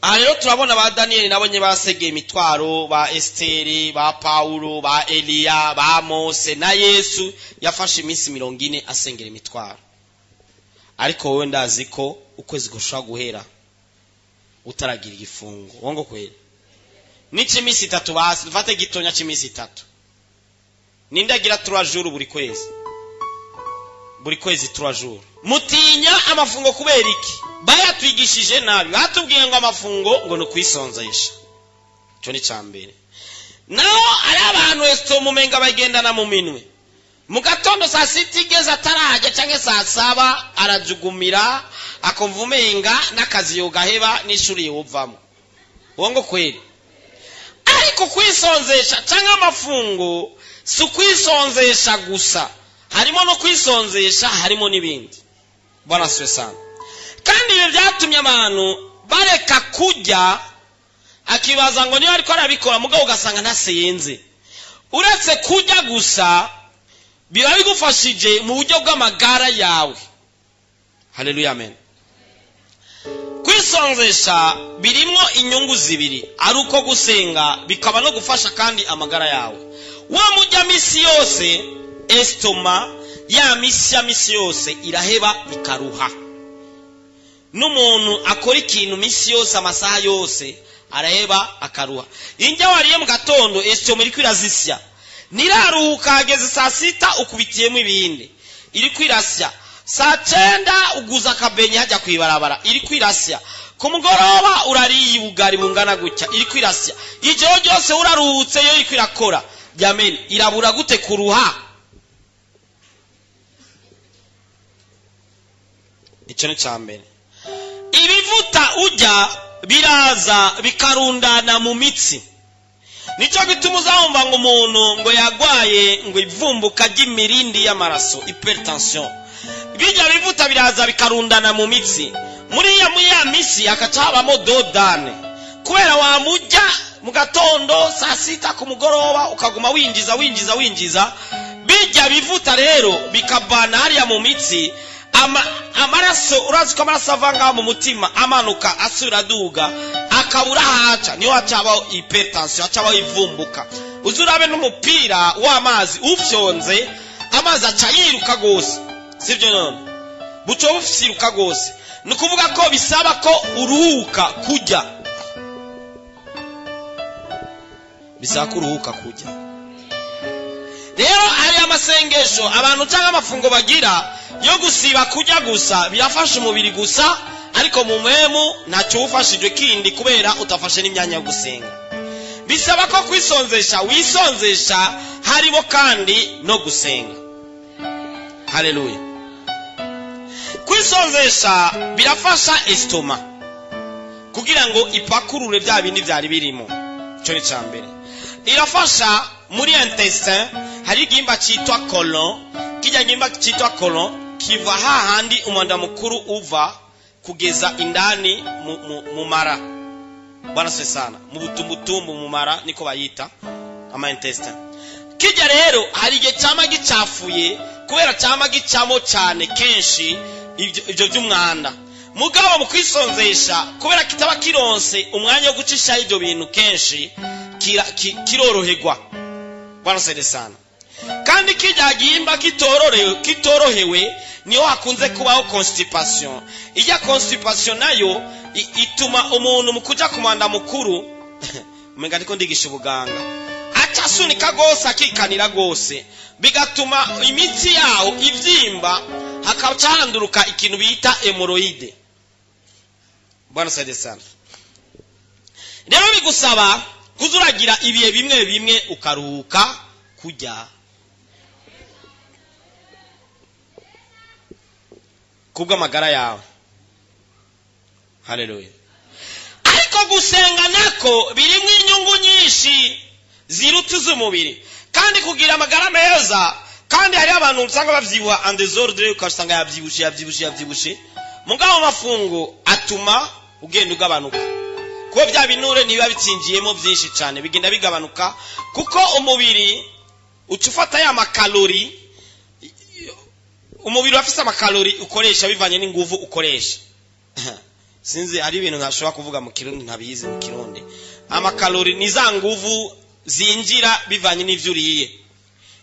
Aha rero turabona ba Daniel nabonye basegeye imitwaro, ba Esteri, ba Paulo, ba Eliya, ba Mose na Yesu yafashe iminsi 40 asengera imitwaro. Ariko wowe ndazi ko ukwezi gushobora guhera utaragira igifungo. Wongo kweli. Nici iminsi 3 basi, dufate gitonya c'iminsi 3. Nindagira 3 jours buri kwezi. Buri kwezi 3 jours. Mutinya amafungo kubera iki? Bayatwigishije nabi. Batubwiye ngo amafungo ngo no kwisonzesha. Cyo ni cambere. Naho ari abantu esto mumenga bagendana mu minwe. Mu gatondo saa 6 igeze atarajya canke saa 7 arajugumira akumva umenga n'akazi yogaheba n'ishuri yovamo. Wongo kweli. Ariko kwisonzesha canke amafungo si kwisonzesha gusa. Harimo no kwisonzesha, harimo n'ibindi. Bwana asifiwe sana. Kandi ibyo byatumye abantu bareka kujya, akibaza ngo niba ariko arabikora, mugabo ugasanga ntasenze. Uretse kujya gusa biba bigufashije mu buryo bw'amagara yawe. Haleluya, amen. Kwisonzesha birimo inyungu zibiri, ari uko gusenga bikaba no gufasha kandi amagara yawe. Wa mujya misi yose estoma ya misi ya misi yose iraheba ikaruha. N'umuntu akora ikintu misi yose amasaha yose araheba akaruha. Injya wariye mu gatondo estoma iri kwirazisya. Niraruhuka hageze saa 6 ukubitiyemo ibindi. Iri kwirasya. Saa 9 uguza akabenye hajya kwibarabara. Iri kwirasya. Ku mugoroba urariye ubugari bungana gutya. Iri kwirasya. Ijoro ryose uraruhutse yo iri kwirakora. Jameni, irabura gute kuruha? Icyo ni cya mbere. Ibivuta ujya Biraza bikarundana mu mitsi. Nicyo gituma uzawumva ngo umuntu ngo yagwaye ngo ivumbuka ry'imirindi y'amaraso, hypertension. Bijya bivuta biraza bikarundana mu mitsi, muri ya mitsi hakaca habamo dodane, kubera wamujya mu gatondo, saa sita, ku mugoroba, ukaguma winjiza, winjiza, winjiza. Bijya bivuta rero bikavana hariya mu mitsi amaraso. Urazi ko amaraso ava ngaho mu mutima amanuka asubira aduga, akabura haca, niho hacabaho hypertension, hacabaho ivumbuka. Uzi urabe n'umupira w'amazi ufyonze, amazi aca yiruka gose, sibyo? None buco bufyiruka gose. Ni ukuvuga ko bisaba ko uruhuka kurya, bisaba ko uruhuka kurya. Rero hari amasengesho abantu cyangwa amafungo bagira yo gusiba kurya gusa, birafasha umubiri gusa, ariko mu mpemu ntacyo ufashijwe kindi, kubera utafashe n'imyanya yo gusenga. Bisaba ko kwisonzesha wisonzesha harimo kandi no gusenga. Haleluya! Kwisonzesha birafasha estomac kugira ngo ipakurure bya bindi byari birimo. Icyo ni icya mbere. Irafasha muri intestin. Hari igihimba cyitwa colon. Kijya gihimba cyitwa colon kiva hahandi umwanda mukuru uva kugeza indani mu mara. Bwana se sana, mu butumbutumbu, mu mara, niko bayita ama intestin. Kijya rero hari igihe cyama gicafuye, kubera cyama gicamo cyane kenshi ibyo by'umwanda. Mugabo mu kwisonzesha, kubera kitaba kironse umwanya wo gucishaho ibyo bintu kenshi, kiroroherwa. Bwana se sana. Kandi kijya gihimba kitorohewe, niho hakunze kubaho constipation. Ijya constipation nayo ituma umuntu mu kuja ku mwanda mukuru, umenga ndiko ndigisha ubuganga, aca asunika rwose, akikanira rwose, bigatuma imitsi yawo ibyimba, hakaca handuruka ikintu bita hémorroïde. Bwana saide sana. Rero bigusaba kuzuragira ibihe bimwe bimwe ukaruhuka kurya kubw'amagara yawe. Haleluya! Ariko gusenga nako birimo inyungu nyinshi ziruta iz'umubiri, kandi kugira amagara meza. Kandi hariho abantu usanga babyibuha en désordre, ugasanga yabyibushe, yabyibushe, yabyibushe. Mugabo amafungo atuma ugenda ugabanuka, kuko bya binure ntibiba bitsinjiyemo byinshi cyane, bigenda bigabanuka, kuko umubiri uca ufata ya makalori. Umubiri urafise amakalori ukoresha bivanye n'inguvu ukoresha. Sinzi, hari ibintu ntashobora kuvuga mu Kirundi, ntabizi mu Kirundi. Amakalori ni za nguvu zinjira bivanye n'ivyo uriye.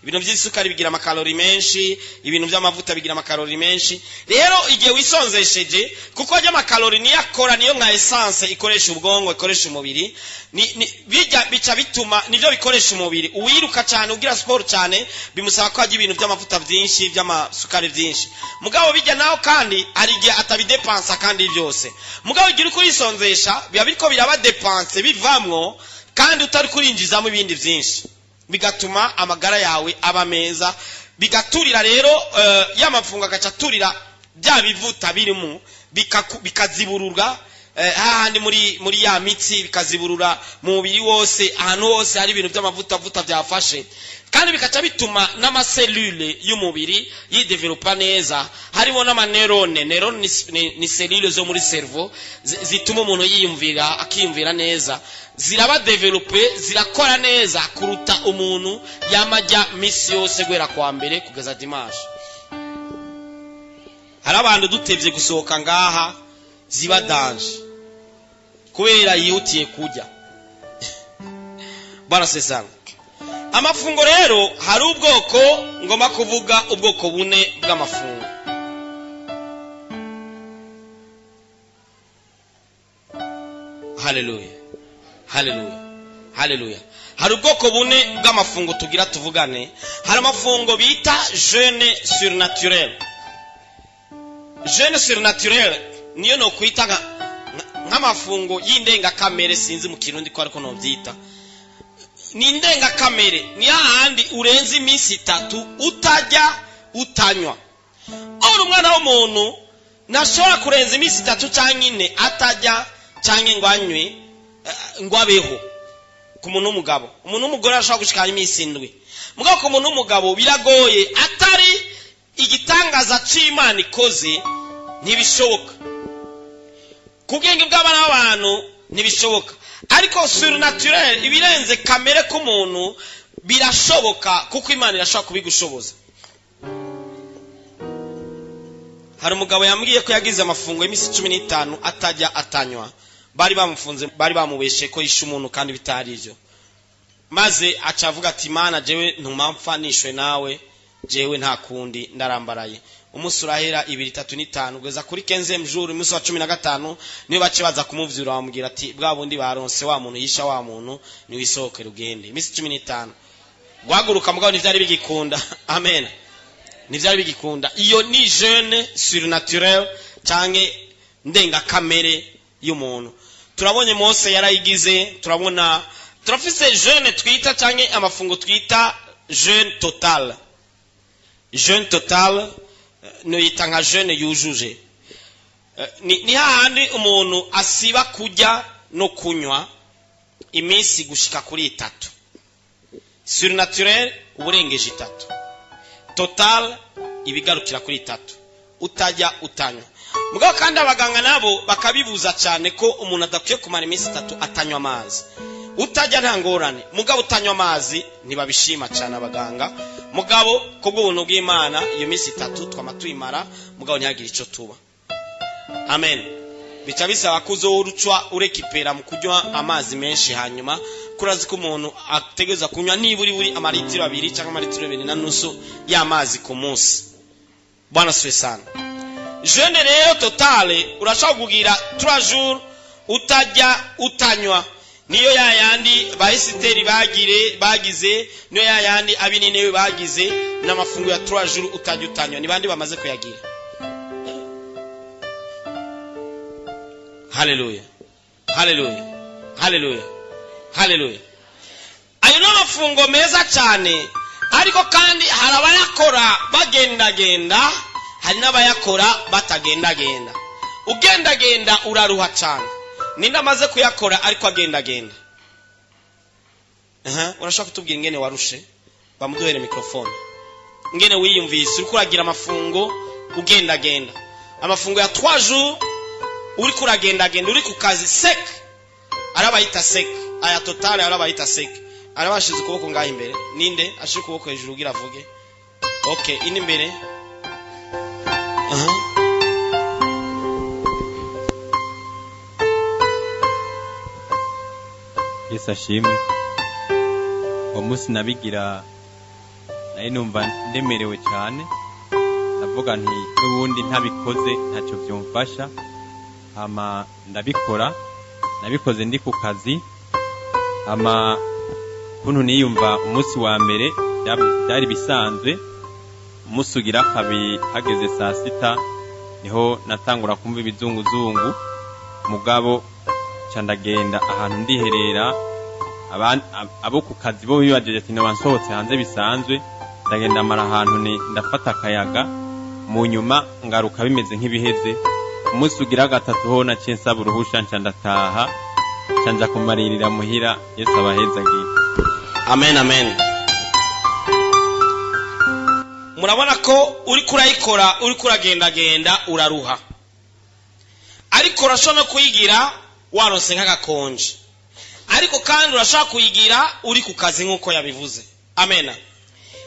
Ibintu by'isukari bigira amakalori menshi, ibintu by'amavuta bigira amakalori menshi. Rero igihe wisonzesheje, kuko ajya amakalori niyo akora, niyo nka essence ikoresha ubwonko, ikoresha umubiri, ni bijya bica bituma nibyo bikoresha umubiri. Uwiruka cyane, ugira siporo cyane, bimusaba ko ajya ibintu by'amavuta byinshi, by'amasukari byinshi. Mugabo bijya naho kandi hari igihe atabidepansa kandi byose. Mugabo igihe uri kurisonzesha, biba biriko biraba dépense, bivamwo, kandi utari kurinjizamo ibindi byinshi, bigatuma amagara yawe aba meza. Bigaturira rero ya mafungo agaca aturira bya bivuta birimo, bikaziburura hahandi muri ya mitsi, bikaziburura mu mubiri wose, ahantu hose hari ibintu by'amavuta vuta byafashe. Kandi bikaca bituma n'amaselule y'umubiri yidevelopa neza, harimo n'amanerone. Neurone ni cellule zo muri cerveau zituma umuntu yiyumvira, akiyumvira neza. Ziraba développé, zirakora neza kuruta umuntu yamajya misi yose guhera kwa mbere kugeza dimanche. Hari abantu dutevye gusohoka ngaha ziba danger, kubera yihutiye kurya. Barasesana. Amafungo rero hari ubwoko, ngomba kuvuga ubwoko bune bw'amafungo. Haleluya, haleluya, haleluya! Hari ubwoko bune bw'amafungo tugira tuvugane. Hari amafungo bita jeûne surnaturel. Jeûne surnaturel niyo nokwita nk'amafungo y'indengakamere. Sinzi mu Kirundi ko, ariko nobyita ni indengakamere. Ni hahandi urenza iminsi 3 utajya, utanywa. Uri umwana w'umuntu, ntashobora kurenza iminsi 3 cyangwa 4 atajya. cyangwa ngo anywe, ngo abeho. Ku muntu w'umugabo, umuntu w'umugore arashobora gushikana iminsi 7, mugabo ku muntu w'umugabo biragoye, atari igitangaza c'Imana ikoze ntibishoboka. Ku bwenge bw'abana b'abantu ntibishoboka, ariko surnaturel, ibirenze kamere k'umuntu, birashoboka, kuko Imana irashobora kubigushoboza. Hari umugabo yambwiye ko yagize amafungo y'iminsi 15 atajya atanywa. Bari bamufunze, bari bamubeshe ko yishe umuntu kandi bitari ivyo, maze aca avuga ati: "Mana, jewe ntumamfa nishwe nawe, jewe nta kundi, ndarambaraye." Umunsi urahera, 2, 3 n'5, kugeza kuri quinzième jour, umunsi wa 15, niyo bace baza kumuvyura, bamubwira ati: "Bwa bundi baronse wa muntu yisha wa muntu, niwisohokera ugende." Iminsi 15 guhaguruka, mugabo ntivyari bigikunda. Amen, ntivyari bigikunda. Iyo ni jeûne surnaturel canke ndengakamere y'umuntu. Turabonye Mose yarayigize, turabona turafise jeûne twita canke amafungo twita jeûne total. Jeûne total noyita nka jeûne yujuje. Ni hahandi umuntu asiba kurya no kunywa iminsi gushika kuri 3. Surnaturel uburengeje 3, total ibigarukira kuri 3, utajya utanywa. Mugabo kandi abaganga nabo bakabibuza cyane ko umuntu adakwiye kumara iminsi 3 atanywa amazi. Utajya nta ngorane, mugabo utanywa amazi ntibabishima cyane abaganga. Mugabo kubw'ubuntu bw'Imana iyo minsi 3 twama tuyimara, mugabo ntihagire ico tuba. Amen. Bica bisaba ko uzorucwa urekipera mu kunywa amazi menshi, hanyuma kurazi ko umuntu ategereza kunywa niburi buri amaritiro 2 cyangwa amaritiro 2.5 y'amazi ku munsi. Bwana asifiwe sana. Jeûne rero totale urashobora kugira 3 jours utajya utanywa, niyo ya yandi ba Esiteri bagire bagize, niyo ya yandi ab'Ininewe bagize, n'amafungo ya 3 jours utajya utanywa. Ni bandi bamaze kuyagira? Haleluya, haleluya, haleluya, haleluya. Ayo ni amafungo meza cyane, ariko kandi hari abayakora bagendagenda, hari n'abayakora batagendagenda. Ugendagenda uraruha cyane. Ninde amaze kuyakora ariko agendagenda? Aha, urashobora kutubwira ingene warushe? Bamuduhere microphone. Ingene wiyumvise uriko uragira amafungo ugendagenda, amafungo ya 3 jours uriko uragendagenda, uri ku kazi sec, arabayita sec, aya totale arabayita sec. Arabashize ukuboko ngaho imbere. Ninde ashira ukuboko hejuru ugira avuge? Okay, ini imbere. Aha. Yesu ashimwe. Uwo munsi nabigira nari numva ndemerewe cyane, ndavuga nti n'ubundi ntabikoze ntacyo byumfasha, hama ndabikora. Nabikoze ndi ku kazi, hama kuntu niyumva umunsi wa mbere byari bisanzwe. Umunsi ugira kabiri hageze saa 6 niho natangura kumva ibizunguzungu, mugabo nca ndagenda ahantu ndiherera. Abo ku kazi bo bibajije ati noba nsohotse hanze bisanzwe, ndagenda mara ahantu ni ndafata akayaga, mu nyuma ngaruka bimeze nk'ibiheze. Umunsi ugira gatatu ho naciye nsaba uruhusha, nca ndataha, nca nja kumaririra muhira. Yesu abahezagiye. Amen, amen. Murabona ko uriko urayikora uriko uragendagenda uraruha, ariko urashobora no kuyigira waronse nk'agakonje, ariko kandi urashobora kuyigira uri ku kazi nk'uko yabivuze. Amen.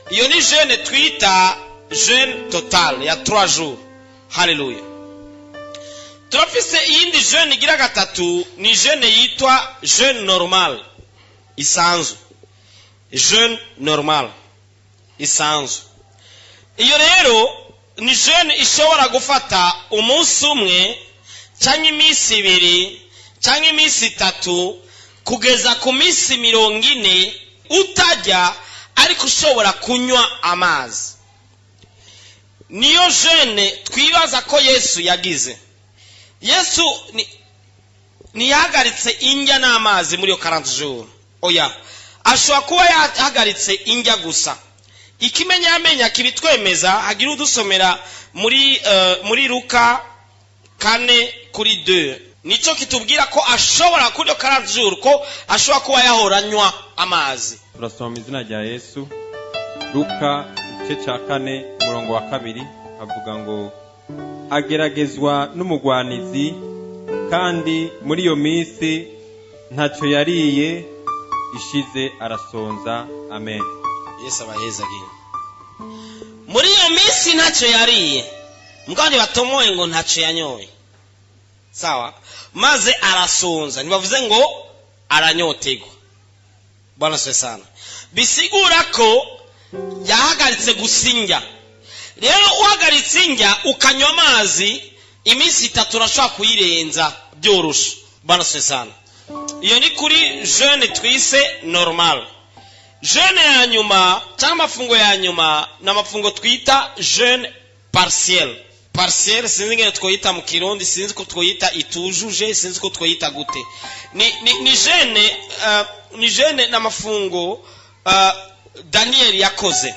Iyo ni jeûne twita jeûne total ya 3 jours. Haleluya. Turafise iyindi jeûne igira gatatu, ni jeûne yitwa jeûne normal isanzwe. Jeûne normal isanzwe, iyo rero ni jeûne ishobora gufata umunsi umwe cyangwa iminsi 2 cyangwa iminsi 3 kugeza ku minsi 40 utajya, ariko ushobora kunywa amazi. Niyo jeûne twibaza ko Yesu yagize. Yesu ntiyahagaritse indya n'amazi muri iyo 40 jours, oya, ashobora kuba yahagaritse indya gusa. Ikimenyamenya kibitwemeza, hagira udusomera muri Luka 4 kuri 2. Nico kitubwira ko ashobora kuri 40 jours ko ashobora kuba yahora anywa amazi. Turasoma mu izina rya Yesu. Luka igice cya 4 umurongo wa 2 avuga ngo ageragezwa n'umugwanizi, kandi muri iyo minsi ntacyo yariye, ishize arasonza. Amen. Yesu abahezagire. Muri iyo minsi ntacyo yariye, mbwa ntibatomoye ngo ntacyo yanyoye, sawa, maze arasonza, ntibavuze ngo aranyotegwa. Bwana asifiwe sana. Bisigura ko yahagaritse gusinja. Rero uhagaritse injya ukanywa amazi iminsi 3 urashobora kuyirenza byoroshe. Bwana asifiwe sana. Iyo ni kuri jeûne twise normal. Jeûne ya nyuma cyangwa amafungo ya nyuma ni amafungo twita jeûne partiel. Partiel sinzi ngene twoyita mu Kirundi, sinzi ko twoyita itujuje, sinzi ko twoyita gute. Ni jeûne, ni jeûne n'amafungo Daniel yakoze,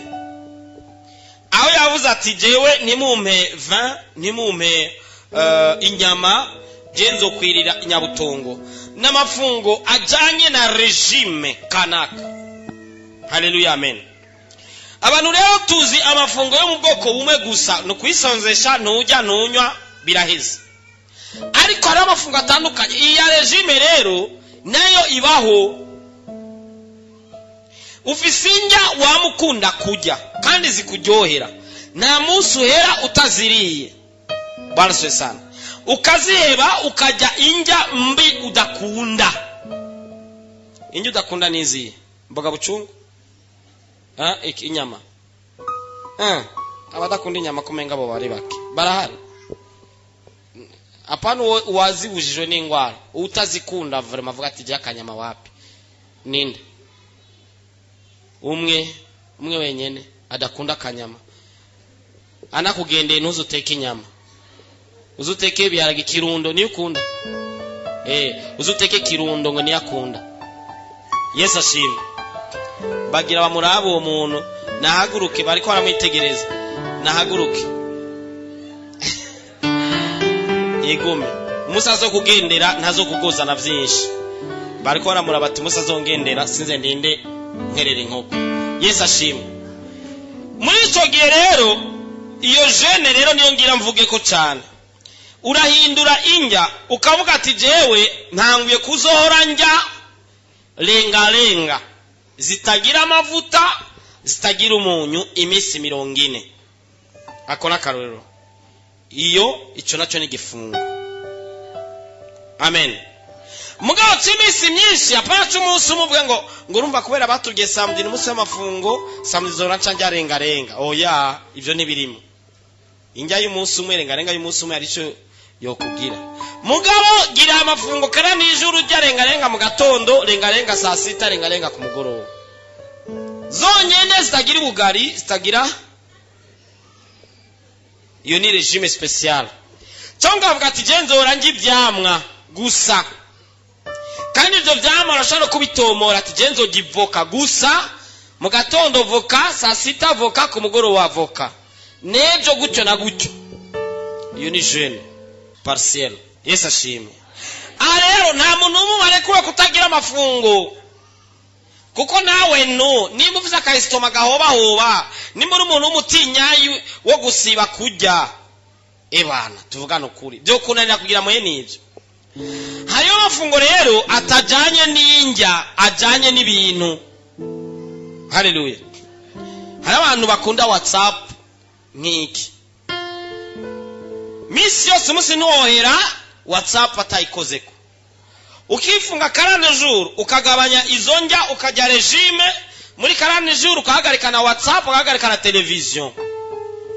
aho yavuze ati jewe ntimumpe vin, ntimumpe inyama, je nzokwirira inyabutongo. N'amafungo ajanye na regime kanaka. Haleluya, amen. Abantu rero tuzi amafungo yo mu bwoko bumwe gusa, ni ukwisonzesha, ntujya ntunywa, biraheze. Ariko hari amafungo atandukanye. Iyi ya regime rero nayo ibaho. Ufise indya wamukunda kurya kandi zikuryohera, nta munsi uhera utaziriye. Bwana asifiwe sana. Ukaziheba ukajya indya mbi udakunda. Indya udakunda ni izihe? Mboga bucungu? Inyama. Abadakunda inyama kumenga bo bari bake. Barahari. Apana uwazibujijwe n'ingwara, utazikunda vraiment avuga ati jya akanyama wapi? Ninde? Umwe wenyene adakunda akanyama. Anakugendeye ntuzuteke inyama. Uzuteke ibiharage kirundo niyo ukunda. Uzuteke kirundo ngo niyo akunda. Yesu ashimwe. Bagira bamuraba uwo muntu, nahaguruke, bariko baramwitegereza. Nahaguruke. Yegome. Musa azokugendera ntazokugozana vyinshi. Bariko baramuraba ati Musa azongendera sinze ndinde nkerera inkoko. Yesu ashimwe. Muri ico gihe rero iyo jeûne rero niyo ngira mvuge ko cyane. Urahindura indya ukavuga ati jewe ntanguye kuzohora njya lenga lenga zitagira amavuta, zitagira umunyu iminsi 40. Ako n'akarorero. Iyo ico naco ni igifungo. Amen. Mugabo cy'iminsi myinshi, apana cy'umunsi umwe uvuge ngo urumva kubera batubwiye samedi n'umunsi w'amafungo, samedi zora nca njya renga renga. Oya, ivyo ntibirimo. Indya y'umunsi umwe, renga renga y'umunsi umwe arico yokugira. Mugabo gira amafungo kana nijoro ujya renga renga mu gatondo, renga renga saa sita, renga renga ku mugoroba. Zonyene zitagira ubugari, zitagira. Iyo ni regime special. Cyangwa avuga ati je nzora njya ivyamwa gusa. Kandi ivyo vyamwa urashobora kubitomora ati je nzorya ivoka gusa, mu gatondo voka, saa sita voka, ku mugoroba voka. Nejo gutyo na gutyo. Iyo ni jeûne partiel. Yesu ashimwe. Aha rero nta muntu n'umwe arekuwe kutagira amafungo. Kuko nawe no nimba ufise akayisitoma gahobahoba, nimba uri umuntu w'umutinyayi wo gusiba kurya, ebana tuvugane ukuri, byo kunanira kugira muhe nivyo. Hariho amafungo rero atajanye n'indya, ajanye n'ibintu. Haleluya. Hari abantu bakunda WhatsApp nk'iki. Misi yose umunsi ntiwohera WhatsApp atayikozeko. Ukifunga 40 jours ukagabanya izo ndya, ukajya regime muri 40 jours, ukahagarika na WhatsApp, ukahagarika na television,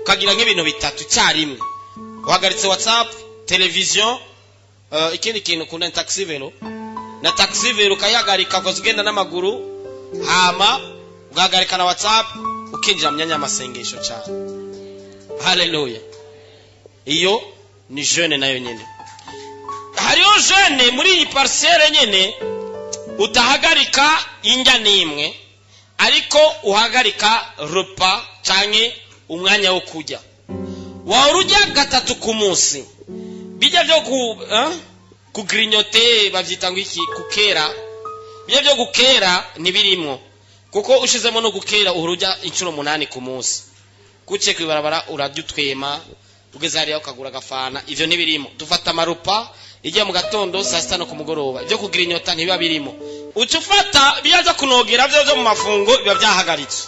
ukagira nk'ibintu bitatu icyarimwe. Uhagaritse WhatsApp, television, ikindi kintu ukunda ni taxi velo, na taxi velo ukayihagarika ukaza ugenda n'amaguru, hama ugahagarika na WhatsApp, ukinjira mu myanya y'amasengesho cyane. Haleluya. Iyo ni jeûne nayo nyene. Hariho jeûne muri iyi parcelle nyene utahagarika indya n'imwe, ariko uhagarika repas canke umwanya wo kurya. Wahora urya 3 ku munsi, bijya vyo ku Kugrignoter bavyita ngo iki? Kukera. Ibyo byo gukera ntibirimwo, kuko ushizemo no gukera uhora urya inshuro 8 ku munsi. Kuce kwibarabara urarya utwema, ugeze hariya ukagura agafana, ivyo ntibirimo. Dufata amarupa ijya mu gatondo, saa sita no ku mugoroba. Ibyo kugrignota ntibiba birimo. Uca ufata biya byo kunogera byo byo mu mafungo biba byahagaritswe,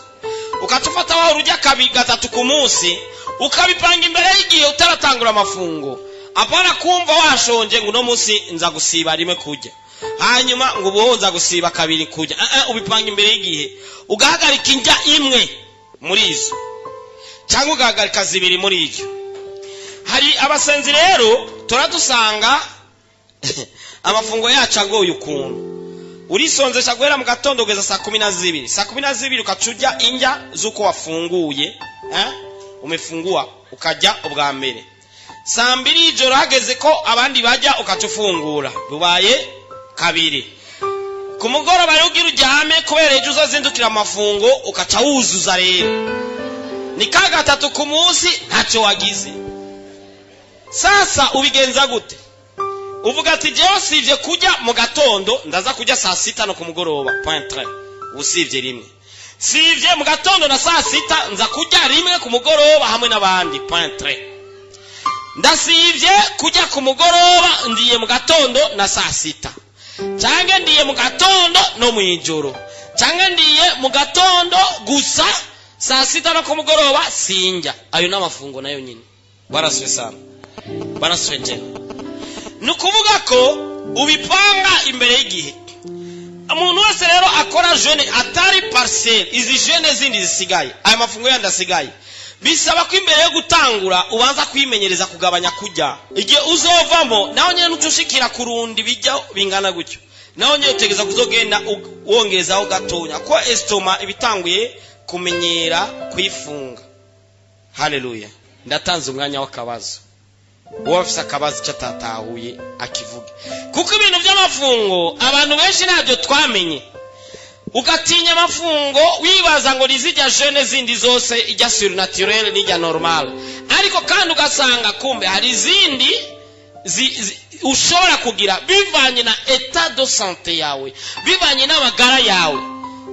ukaca ufata wahora urya kabiri gatatu ku munsi, ukabipanga imbere y'igihe utaratangura amafungo. Apana kumva washonje ngo uno munsi nza gusiba rimwe kurya, hanyuma ngo ubu nza gusiba kabiri kurya. Ubipanga imbere y'igihe, ugahagarika indya imwe muri izo cyangwa ugahagarika zibiri muri ibyo. Hari abasenzi rero turadusanga amafungo yacu agoye ukuntu. Urisonzesha guhera mu gatondo kugeza saa 12, saa 12 ukaca urya indya z'uko wafunguye, umefungua, ukajya ubwa mbere. Saa 2 y'ijoro hageze ko abandi bajya, ukaca ufungura, bibaye kabiri. Ku mugoroba rero ugira uryame kubera ejo uzazindukira amafungo, ukaca wuzuza. Rero ni ka gatatu ku munsi, ntacyo wagize. Sasa ubigenza gute? Uvuga ati: "Jewe sivye kurya mu gatondo, ndaza kurya saa sita no ku mugoroba, point trait." Usivye rimwe. Sivye mu gatondo na saa sita, nza kurya rimwe ku mugoroba hamwe n'abandi, point trait. Ndasivye kurya ku mugoroba, ndiye mu gatondo na saa sita, canke ndiye mu gatondo no mw'ijoro, canke ndiye mu gatondo gusa, saa sita no ku mugoroba sinjya. Ayo n'amafungo nayo nyine. Barasuye sana, barasuye tena. Ni ukuvuga ko ubipanga imbere y'igihe. Umuntu wese rero akora jeûne atari partiel, izi jeûne zindi zisigaye, aya mafungo yandi asigaye, bisaba ko imbere yo gutangura ubanza kwimenyereza kugabanya kurya. Igihe uzovamo nawe nyine ntuca kurundi bijya bingana gutyo, nawe nyine utegereza kuzogenda wongezaho gatonya, ko estomac ibitanguye kumenyera kwifunga. Haleluya! Ndatanze umwanya w'akabazo. Uwo afise akabazo icyo atatahuye akivuge, kuko ibintu by'amafungo abantu benshi ntabyo twamenye. Ugatinya amafungo wibaza ngo nizijya jeûne zindi zose, ijya surnaturel n'ijya normal, ariko kandi ugasanga kumbe hari izindi ushobora kugira bivanye na état de santé yawe, bivanye n'amagara yawe.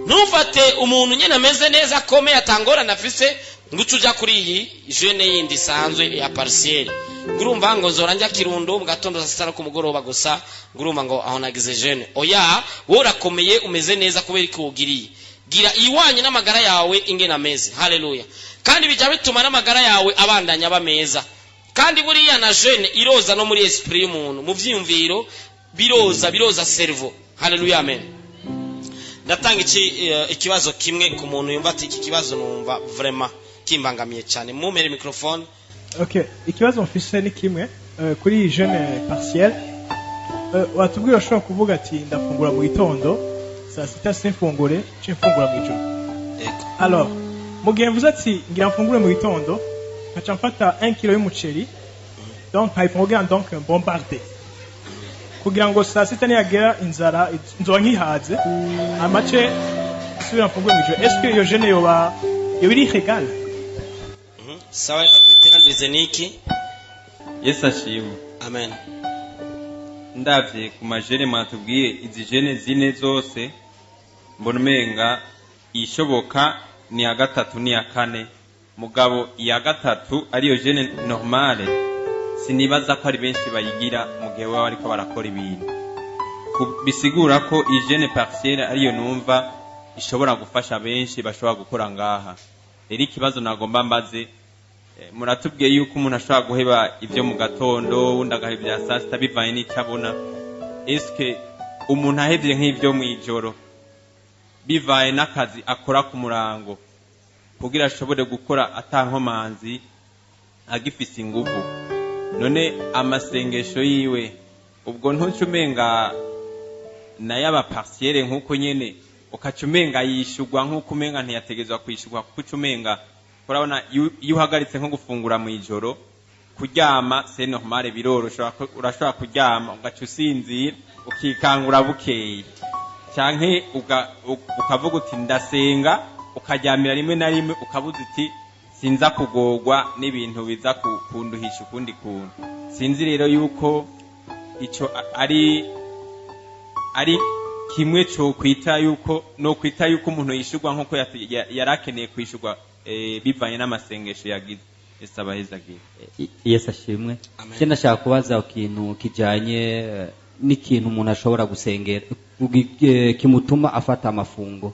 Ntufate umuntu nyine ameze neza, akomeye, atangorane afise, ngo uce uja kuri iyi jeûne yindi isanzwe ya partiel, ngo urumva ngo nzora njya Kirundo mu gatondo, saa sita no ku mugoroba gusa, ngo urumva ngo aho nagize jeûne. Oya, wowe urakomeye, umeze neza, kubera ko uwugiriye. Gira iwanye n'amagara yawe ingene ameze. Haleluya! Kandi bijya bituma n'amagara yawe abandanya aba meza. Kandi buriya na jeûne iroza no muri esprit y'umuntu, mu vyiyumviro biroza, biroza cerveau. Haleluya, amen. Ndatanga ikibazo kimwe ku muntu yumva ati: "Iki kibazo numva vraiment kimbangamiye cyane." Mumere microphone. Ok, ikibazo mfise ni kimwe kuri iyi jeûne partiel. Watubwira ushobora kuvuga ati: "Ndafungura mu gitondo, saa sita simfungure, nce mfungura mu ijoro." Yego. Alors mu gihe mvuze ati ngira mfungure mu gitondo, nkaca mfata 1 kilo y'umuceri, donc nkayifungura, donc bombarde, kugira ngo saa sita niyagera inzara nzoba nkihaze, amace nsubira mfungure mu ijoro, est-ce que iyo jeûne yoba iri légale? Sawa, reka tubiteranirize niki. Yesu ashimwe. Amen. Ndavye ku ma jeûne mwatubwiye, izi jeûne zine zose, mbona umenga ishoboka ni iya gatatu n'iya kane. Mugabo iya gatatu ariyo jeûne normale, sinibaza ko ari benshi bayigira mu gihe baba bariko barakora ibintu. Bisigura ko iyi jeûne partielle ariyo numva ishobora gufasha benshi bashobora gukora ngaha. Rero ikibazo nagomba mbaze, muratubwiye yuko umuntu ashobora guheba ibyo mu gatondo, uwundi agaheba ibya saa sita bivanye n'icyo abona. Eske umuntu ahevye nk'ibyo mw'ijoro bivaye n'akazi akora ku murango, kugira ashobore gukora atankomanzi, agifise inguvu, none amasengesho yiwe ubwo ntuce umenga nayo aba partiel nk'uko nyene, ukaca umenga yishurwa nk'uko umenga ntiyategezwa kwishurwa, kuko uca umenga urabona iyo uhagaritse nko gufungura mu ijoro, kuryama c'est normal, biroroshe, urashobora kuryama ugaca usinzira, ukikangura bukeye, canke ukavuga uti ndasenga, ukaryamira rimwe na rimwe, ukabuza uti sinza kugorwa n'ibintu biza kunduhisha ukundi kuntu. Sinzi rero yuko Ico ari kimwe cyo kwita yuko no kwita yuko umuntu yishurwa nkuko yari akeneye kwishurwa, bivanye n'amasengesho yagize. Yesu abahezagiye. Yesu ashimwe. Amen. Je ndashaka kubaza ikintu kijanye n'ikintu umuntu ashobora gusengera kimutuma afata amafungo.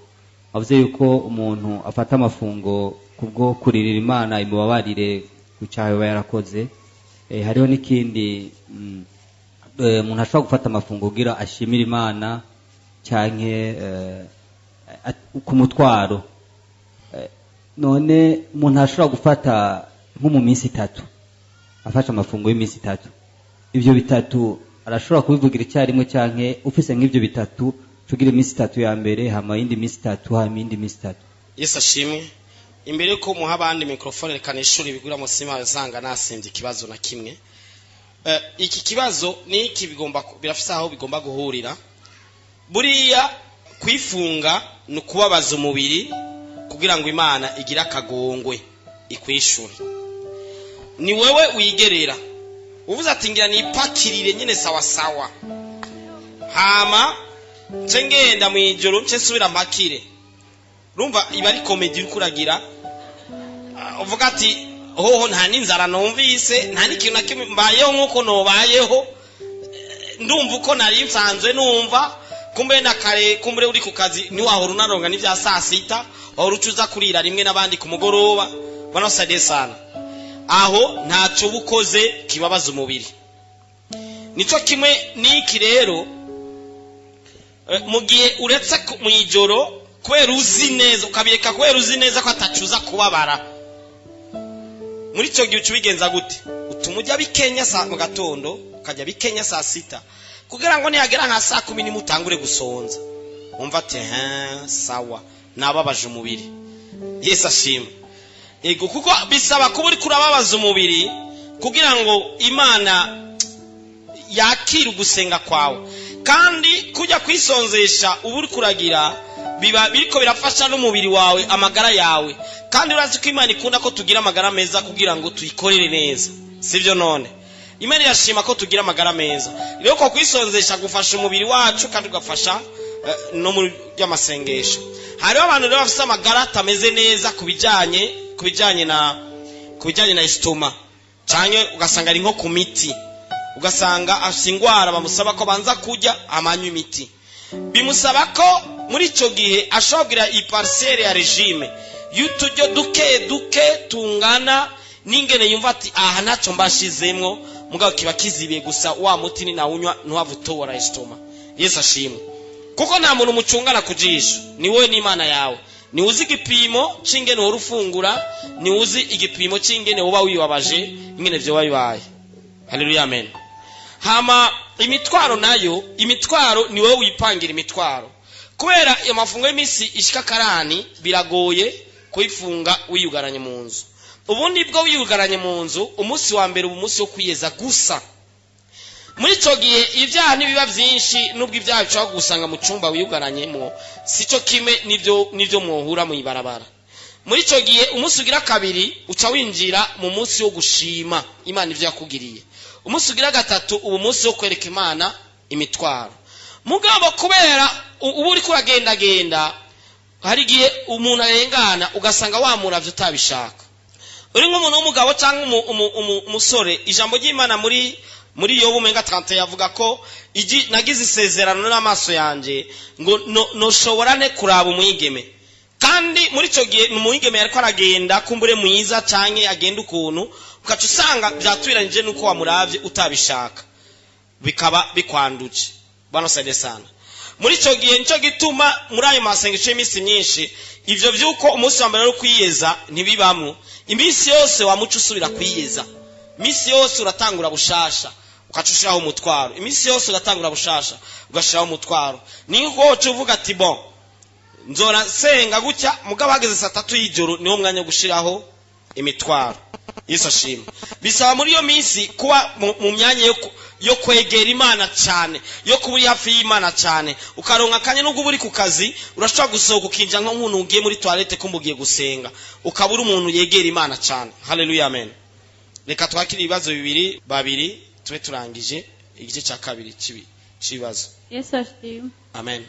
Avuze yuko umuntu afata amafungo kubwo kuririra Imana imubabarire ku cyaha aba yarakoze. Hariho n'ikindi, umuntu ashobora gufata amafungo kugira ashimire Imana canke ku mutwaro. None umuntu ashobora gufata nko mu minsi 3, afashe amafungo y'iminsi 3, ivyo bitatu arashobora kubivugira icyarimwe, canke ufise nk'ivyo bitatu tugira iminsi 3 ya mbere, hama iyindi minsi 3, hama iyindi minsi 3? Yesu ashimwe. Imbere yuko muha abandi microphone, reka nishuri bigura musima usanga nasimvye ikibazo na kimwe. Iki kibazo niki bigomba birafise aho bigomba guhurira. Buriya kwifunga ni ukubabaza umubiri kugira ngo Imana igire akagongwe ikwishure. Ni wewe wigerera uvuze ati ngira nipakirire nyine sawa sawa, hama nce ngenda mw'ijoro nce nsubira mpakire. Urumva iba ari comedy uriko uragira. Uvuga ati hoho nta n'inzara numvise, nta n'ikintu na kimwe, mbayeho nk'uko nobayeho, ndumva uko nari nsanzwe numva. Kumbe na kare, kumbure uri ku kazi ntiwahora unaronga n'ivya saa sita, wahora uca uza kurira rimwe n'abandi ku mugoroba. Banasadie sana, aho ntaco uba ukoze kibabaza umubiri. Nico kimwe n'iki rero, mu gihe uretse mw'ijoro kubera uzi neza, ukabireka kubera uzi neza ko atacuza kubabara, muri ico gihe uca ubigenza gute? Utuma ujya bikenya saa mu gatondo, ukajya bikenya saa sita, kugira ngo nihagera nka saa 10 nimwe utangure gusonza, wumva ati he sawa, nababaje umubiri. Yesu ashimwe. Ego, kuko bisaba kuba uriko urababaza umubiri kugira ngo Imana yakire ugusenga kwawe. Kandi kujya kwisonzesha uba uriko uragira biba biriko birafasha n'umubiri wawe, amagara yawe. Kandi urazi ko Imana ikunda ko tugira amagara meza kugira ngo tuyikorere neza, sivyo? None Imana irashima ko tugira amagara meza. Rero ko kwisonzesha gufasha umubiri wacu kandi ugafasha no muri by'amasengesho. Hariho abantu rero bafise amagara atameze neza ku bijanye na estomac, canke ugasanga ari nko ku miti, ugasanga afise ingwara bamusaba ko banza kurya amanywa imiti. Bimusaba ko muri ico gihe ashobora kugira iparcelle ya régime y'uturyo duke duke tungana n'ingene yumva ati aha ntaco mbashizemwo, mugabo kiba kizibiye gusa wa muti ni nawunywa ntuhave utobora estomac. Yesu ashimwe. Kuko nta muntu mucungana ku jisho, ni wowe n'Imana yawe. Ni uzi igipimo c'ingene uhora ufungura, ni uzi igipimo c'ingene uba wibabaje, ingene vyoba bibaye. Haleluya, amen. Hama imitwaro nayo, imitwaro ni wowe wipangira imitwaro. Kubera amafungo y'iminsi ishika karani, biragoye kuyifunga wiyugaranye mu nzu. Ubundi bwo wiyugaranye mu nzu, umunsi wa mbere uba umunsi wo kwiyeza gusa. Muri ico gihe ibyaha ntibiba vyinshi, nubwo ibyaha bishobora gusanga mu cumba wiyugaranyemo sico kimwe n'ivyo mwohura mu ibarabara. Muri ico gihe umunsi ugira kabiri uca winjira mu munsi wo gushima Imana ivyo yakugiriye. Umunsi ugira gatatu uba umunsi wo kwereka Imana imitwaro. Mugabo kubera uba uriko uragendagenda, hari igihe umuntu arengana ugasanga wamuravye utabishaka. Uri nk'umuntu w'umugabo cyangwa umusore, ijambo ry'Imana muri Yobu umenga 30 yavuga ko igi nagize isezerano n'amaso yanje ngo noshobora ne kuraba umwigeme. Kandi muri ico gihe umwigeme yariko aragenda, kumbure mwiza canke agenda ukuntu, ugaca usanga vyatubiranije nuko wamuravye utabishaka, bikaba bikwanduje. Bwana saide sana. Muri ico gihe nico gituma muri ayo masengesho y'iminsi myinshi ivyo vy'uko umunsi wa mbere wo kwiyeza ntibibamwo. Iminsi yose wamuca usubira kwiyeza, iminsi yose uratangura bushasha, ugaca ushiraho umutwaro. Iminsi yose uratangura bushasha, ugashiraho umutwaro. Ni nko woca uvuga ati bon, nzora nsenga gutya, mugabo hageze saa 3 y'ijoro niwo mwanya wo gushiraho imitwaro. Yesu ashimwe. Bisaba muri iyo minsi kuba mu myanya yo kwegera Imana cyane, yo kuba uri hafi y'Imana cyane, ukaronka akanya. Nubwo uba uri ku kazi, urashobora gusohoka ukinjira nko nk'umuntu ugiye muri toilette, kumva ugiye gusenga, ukaba uri umuntu yegera Imana cyane. Haleluya, amen. Reka twakire ibibazo bibiri babiri tube turangije. Igice cya kabiri c'ibibazo. Yesu ashimwe. Amen.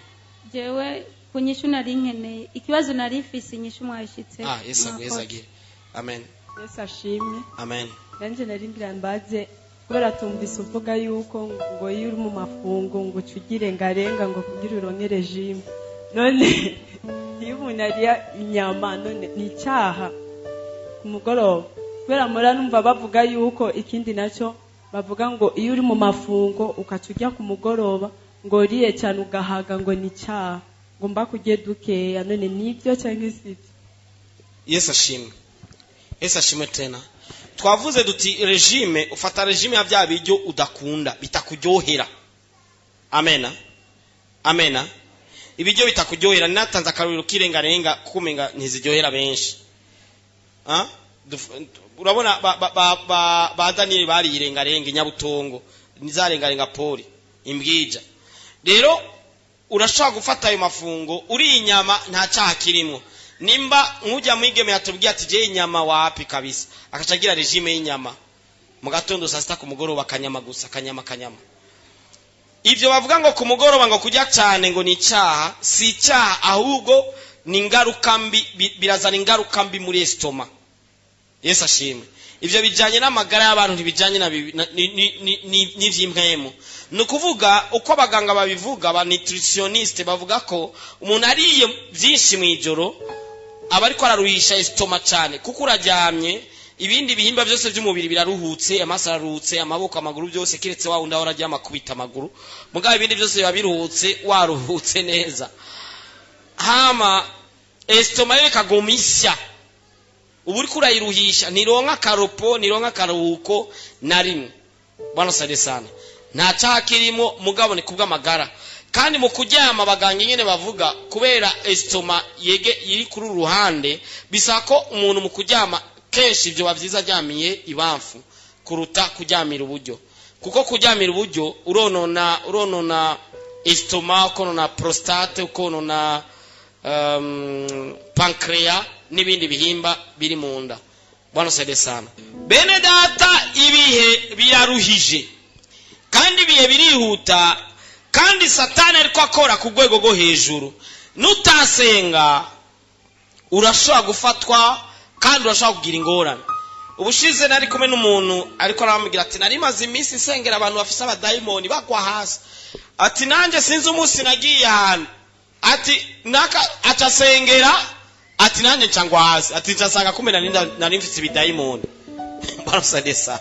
Jewe ku nyishu nari nkeneye, ikibazo nari mfise, inyishu mwayishitse. Ah, Yesu aguhezagire. Amen. Yesu ashimwe. Amen. Nanjye nari ngira mbaze, kubera tumvise uvuga yuko ngo iyo uri mu mafungo ngo uca ugira ngarenga ngo kugira uronke régime. None iyo umuntu ariya inyama, none ni icyaha ku mugoroba? Kubera mura numva bavuga yuko, ikindi nacyo bavuga ngo iyo uri mu mafungo ukaca ujya ku mugoroba ngo uriye cyane ugahaga ngo ni icyaha, ngo mba kurye dukeya. None nibyo cyangwa sibyo? Yesu ashimwe. Yesu ashimwe tena. Twavuze duti régime, ufata régime ya bya biryo udakunda, bitakuryohera. Amena, amena. Ibiryo bitakuryohera, natanze akarorero k'irengarenga kumenga ntiziryohera benshi. Ah? Urabona ba Daniyeli bariye irengarenga, inyabutongo nizarengarenga, pori imbwija. Rero urashobora gufata ayo mafungo uriye inyama, nta cyaha kirimo. Nimba nk'ujya mwigeme yatubwiye ati je inyama wapi kabisa, akaca agira régime y'inyama mu gatondo, saa sita, ku mugoroba, akanyama gusa, akanyama, akanyama. Ibyo bavuga ngo ku mugoroba ngo kurya cyane ngo ni icyaha, si icyaha, ahubwo ni ingaruka mbi, birazana ingaruka mbi muri estomac. Yesu ashimwe. Ibyo bijyanye n'amagara y'abantu, ntibijyanye na n'ivy'impwemu. Ni ukuvuga uko abaganga babivuga, aba nutritionniste bavuga ko umuntu ariye byinshi mu ijoro aba ariko araruhisha estomac cyane, kuko uraryamye, ibindi bihimba byose by'umubiri biraruhutse, amaso araruhutse, amaboko, amaguru, byose, keretse wa wundi ahora aryama akubita amaguru. Mugabo ibindi byose biba biruhutse, waruhutse neza. Hama estomac yo ikaguma isya, ubu uriko urayiruhisha, ntironka akaropo, ntironka akaruhuko na rimwe. Bwana sade sana. Nta cyaha kirimo, mugabo ni kubw'amagara. Kandi mu kuryama, abaganga nyine bavuga, kubera estomac yege iri kuri uru ruhande, bisaba ko umuntu mu kuryama kenshi ibyo byiza aryamiye ibamfu kuruta kuryamira uburyo, kuko kuryamira uburyo uronona estomac, ukonona prostate, ukonona pancréas n'ibindi bihimba biri mu nda. Bwana sade sana. Bene data, ibihe biraruhije kandi ibihe birihuta, kandi Satani ariko akora ku rwego rwo hejuru. Nutasenga urashobora gufatwa kandi urashobora kugira ingorane. Ubushize nari kumwe n'umuntu, ariko aramubwira ati nari maze iminsi nsengera abantu bafise abadayimoni bagwa hasi. Ati nanjye sinzi umunsi nagiye ahantu, ati naka acasengera, ati nanjye nca ngwa hasi, ati nsanga kumbe nari mfise ibidayimoni. Barasade sana.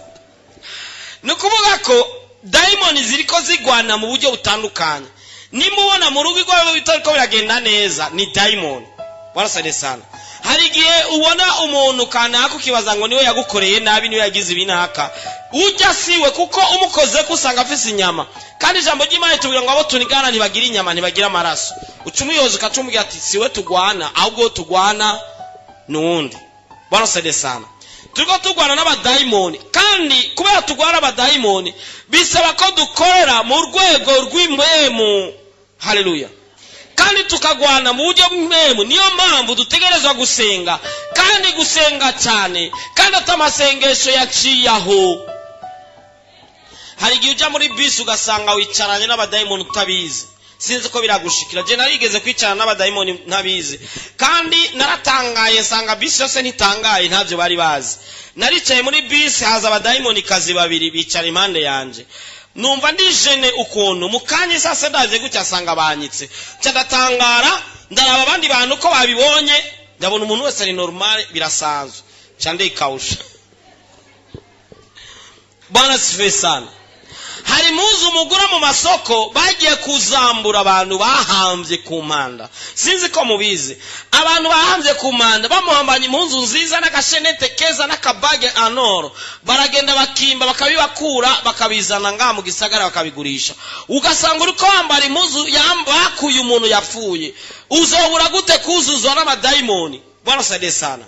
Ni ukuvuga ko dayimoni ziriko zigwana mu buryo butandukanye. Nimubona mu rugo iwawe bitariko biragenda neza, ni dayimoni. Barasade sana. Hari igihe ubona umuntu kanaka ukibaza ngo niwe yagukoreye nabi, niwe yagize ibinaka. Ujya siwe, kuko umukoze ko usanga afise inyama, kandi ijambo ry'Imana ritubwira ngo abo tunigana ntibagira inyama, ntibagira amaraso. Uca umuyobozi ukacumubwira ati siwe tugwana, ahubwo uwo tugwana ni uwundi. Barasade sana. Turiko turwana n'abadayimoni, kandi kubera turwana n'abadayimoni bisaba ko dukorera mu rwego rw'impwemu. Haleluya. Kandi tukagwana mu buryo bw'impwemu. Niyo mpamvu dutegerezwa gusenga, kandi gusenga cyane, kandi ati amasengesho yaciye aho. Hari igihe ujya muri bisi ugasanga wicaranye n'abadayimoni utabizi. Sinzi ko biragushikira. Je narigeze kwicarana n'abadayimoni ntabizi, kandi naratangaye nsanga bisi yose ntitangaye, ntabyo bari bazi. Naricaye muri bisi, haza abadayimoni kazi babiri bicara impande yanje. Numva ndijene ukuntu mu kanya isase ndaje gutya asanga banyitse. Nca ndatangara, ndaraba abandi bantu ko babibonye, ndabona umuntu wese ari normal, birasanzwe. Nca ndikawusha. Bwana sifiwe sana. Hari impuzu mugura mu masoko bagiye kuzambura abantu bahambye ku mpanda. Sinzi ko mubizi. Abantu bahambye ku mpanda, bamuhambanye impuzu nziza n'agashenete keza n'akabage anoro, baragenda bakimba, bakabibakura, bakabizana ngaha mu gisagara, bakabigurisha. Ugasanga uriko wambara impuzu bakuye umuntu yapfuye. Uzobura gute kuzuzwa n'amadayimoni? Bwana sade sana.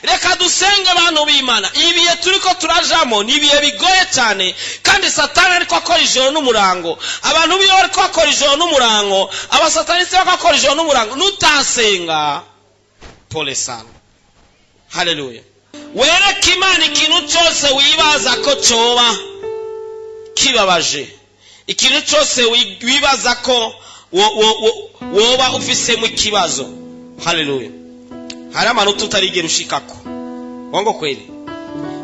Reka dusenge, abantu b'Imana. Ibihe turiko turajamo ni ibihe bigoye cyane, kandi Satani ariko akora ijoro n'umurango. Abantu biwe bariko bakora ijoro n'umurango, abasatanisi bariko bakora ijoro n'umurango. Nutasenga, pole sana. Haleluya. Wereke Imana ikintu cyose wibaza ko coba kibabaje. Ikintu cyose wibaza ko woba ufisemo ikibazo. Haleluya. Hari amanota utarigera ushikako, wango kweli.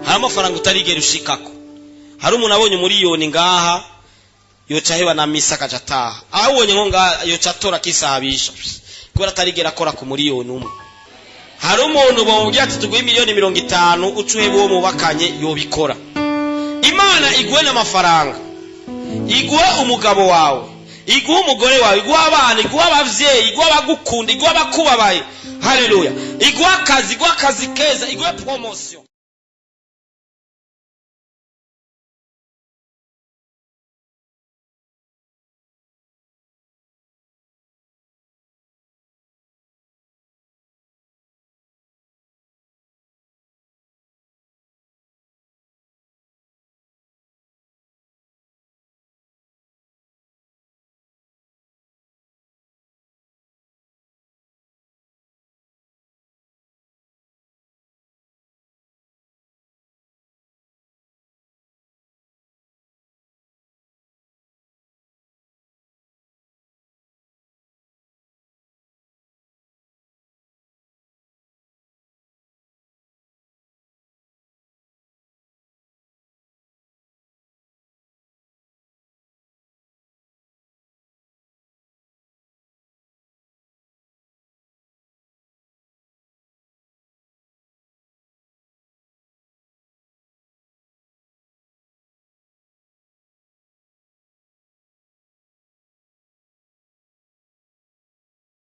Hari amafaranga utarigera ushikako. Hari umuntu abonye umuriyoni ngaha yoca aheba na misa akaja ataha. Awubonye nko ngaha yoca atora akisahabisha, kubera atarigera akora ku muriyoni umwe. Hari umuntu bamubwira ati: "Tuguhe miliyoni 50 uca uheba uwo mubakanye", yobikora. Imana iguhe n'amafaranga, iguhe umugabo wawe, iguhe umugore wawe, iguhe abana, iguhe abavyeyi, iguhe abagukunda, iguhe abakubabaye. Haleluya. Iguhe akazi, iguhe akazi keza, iguhe promotion.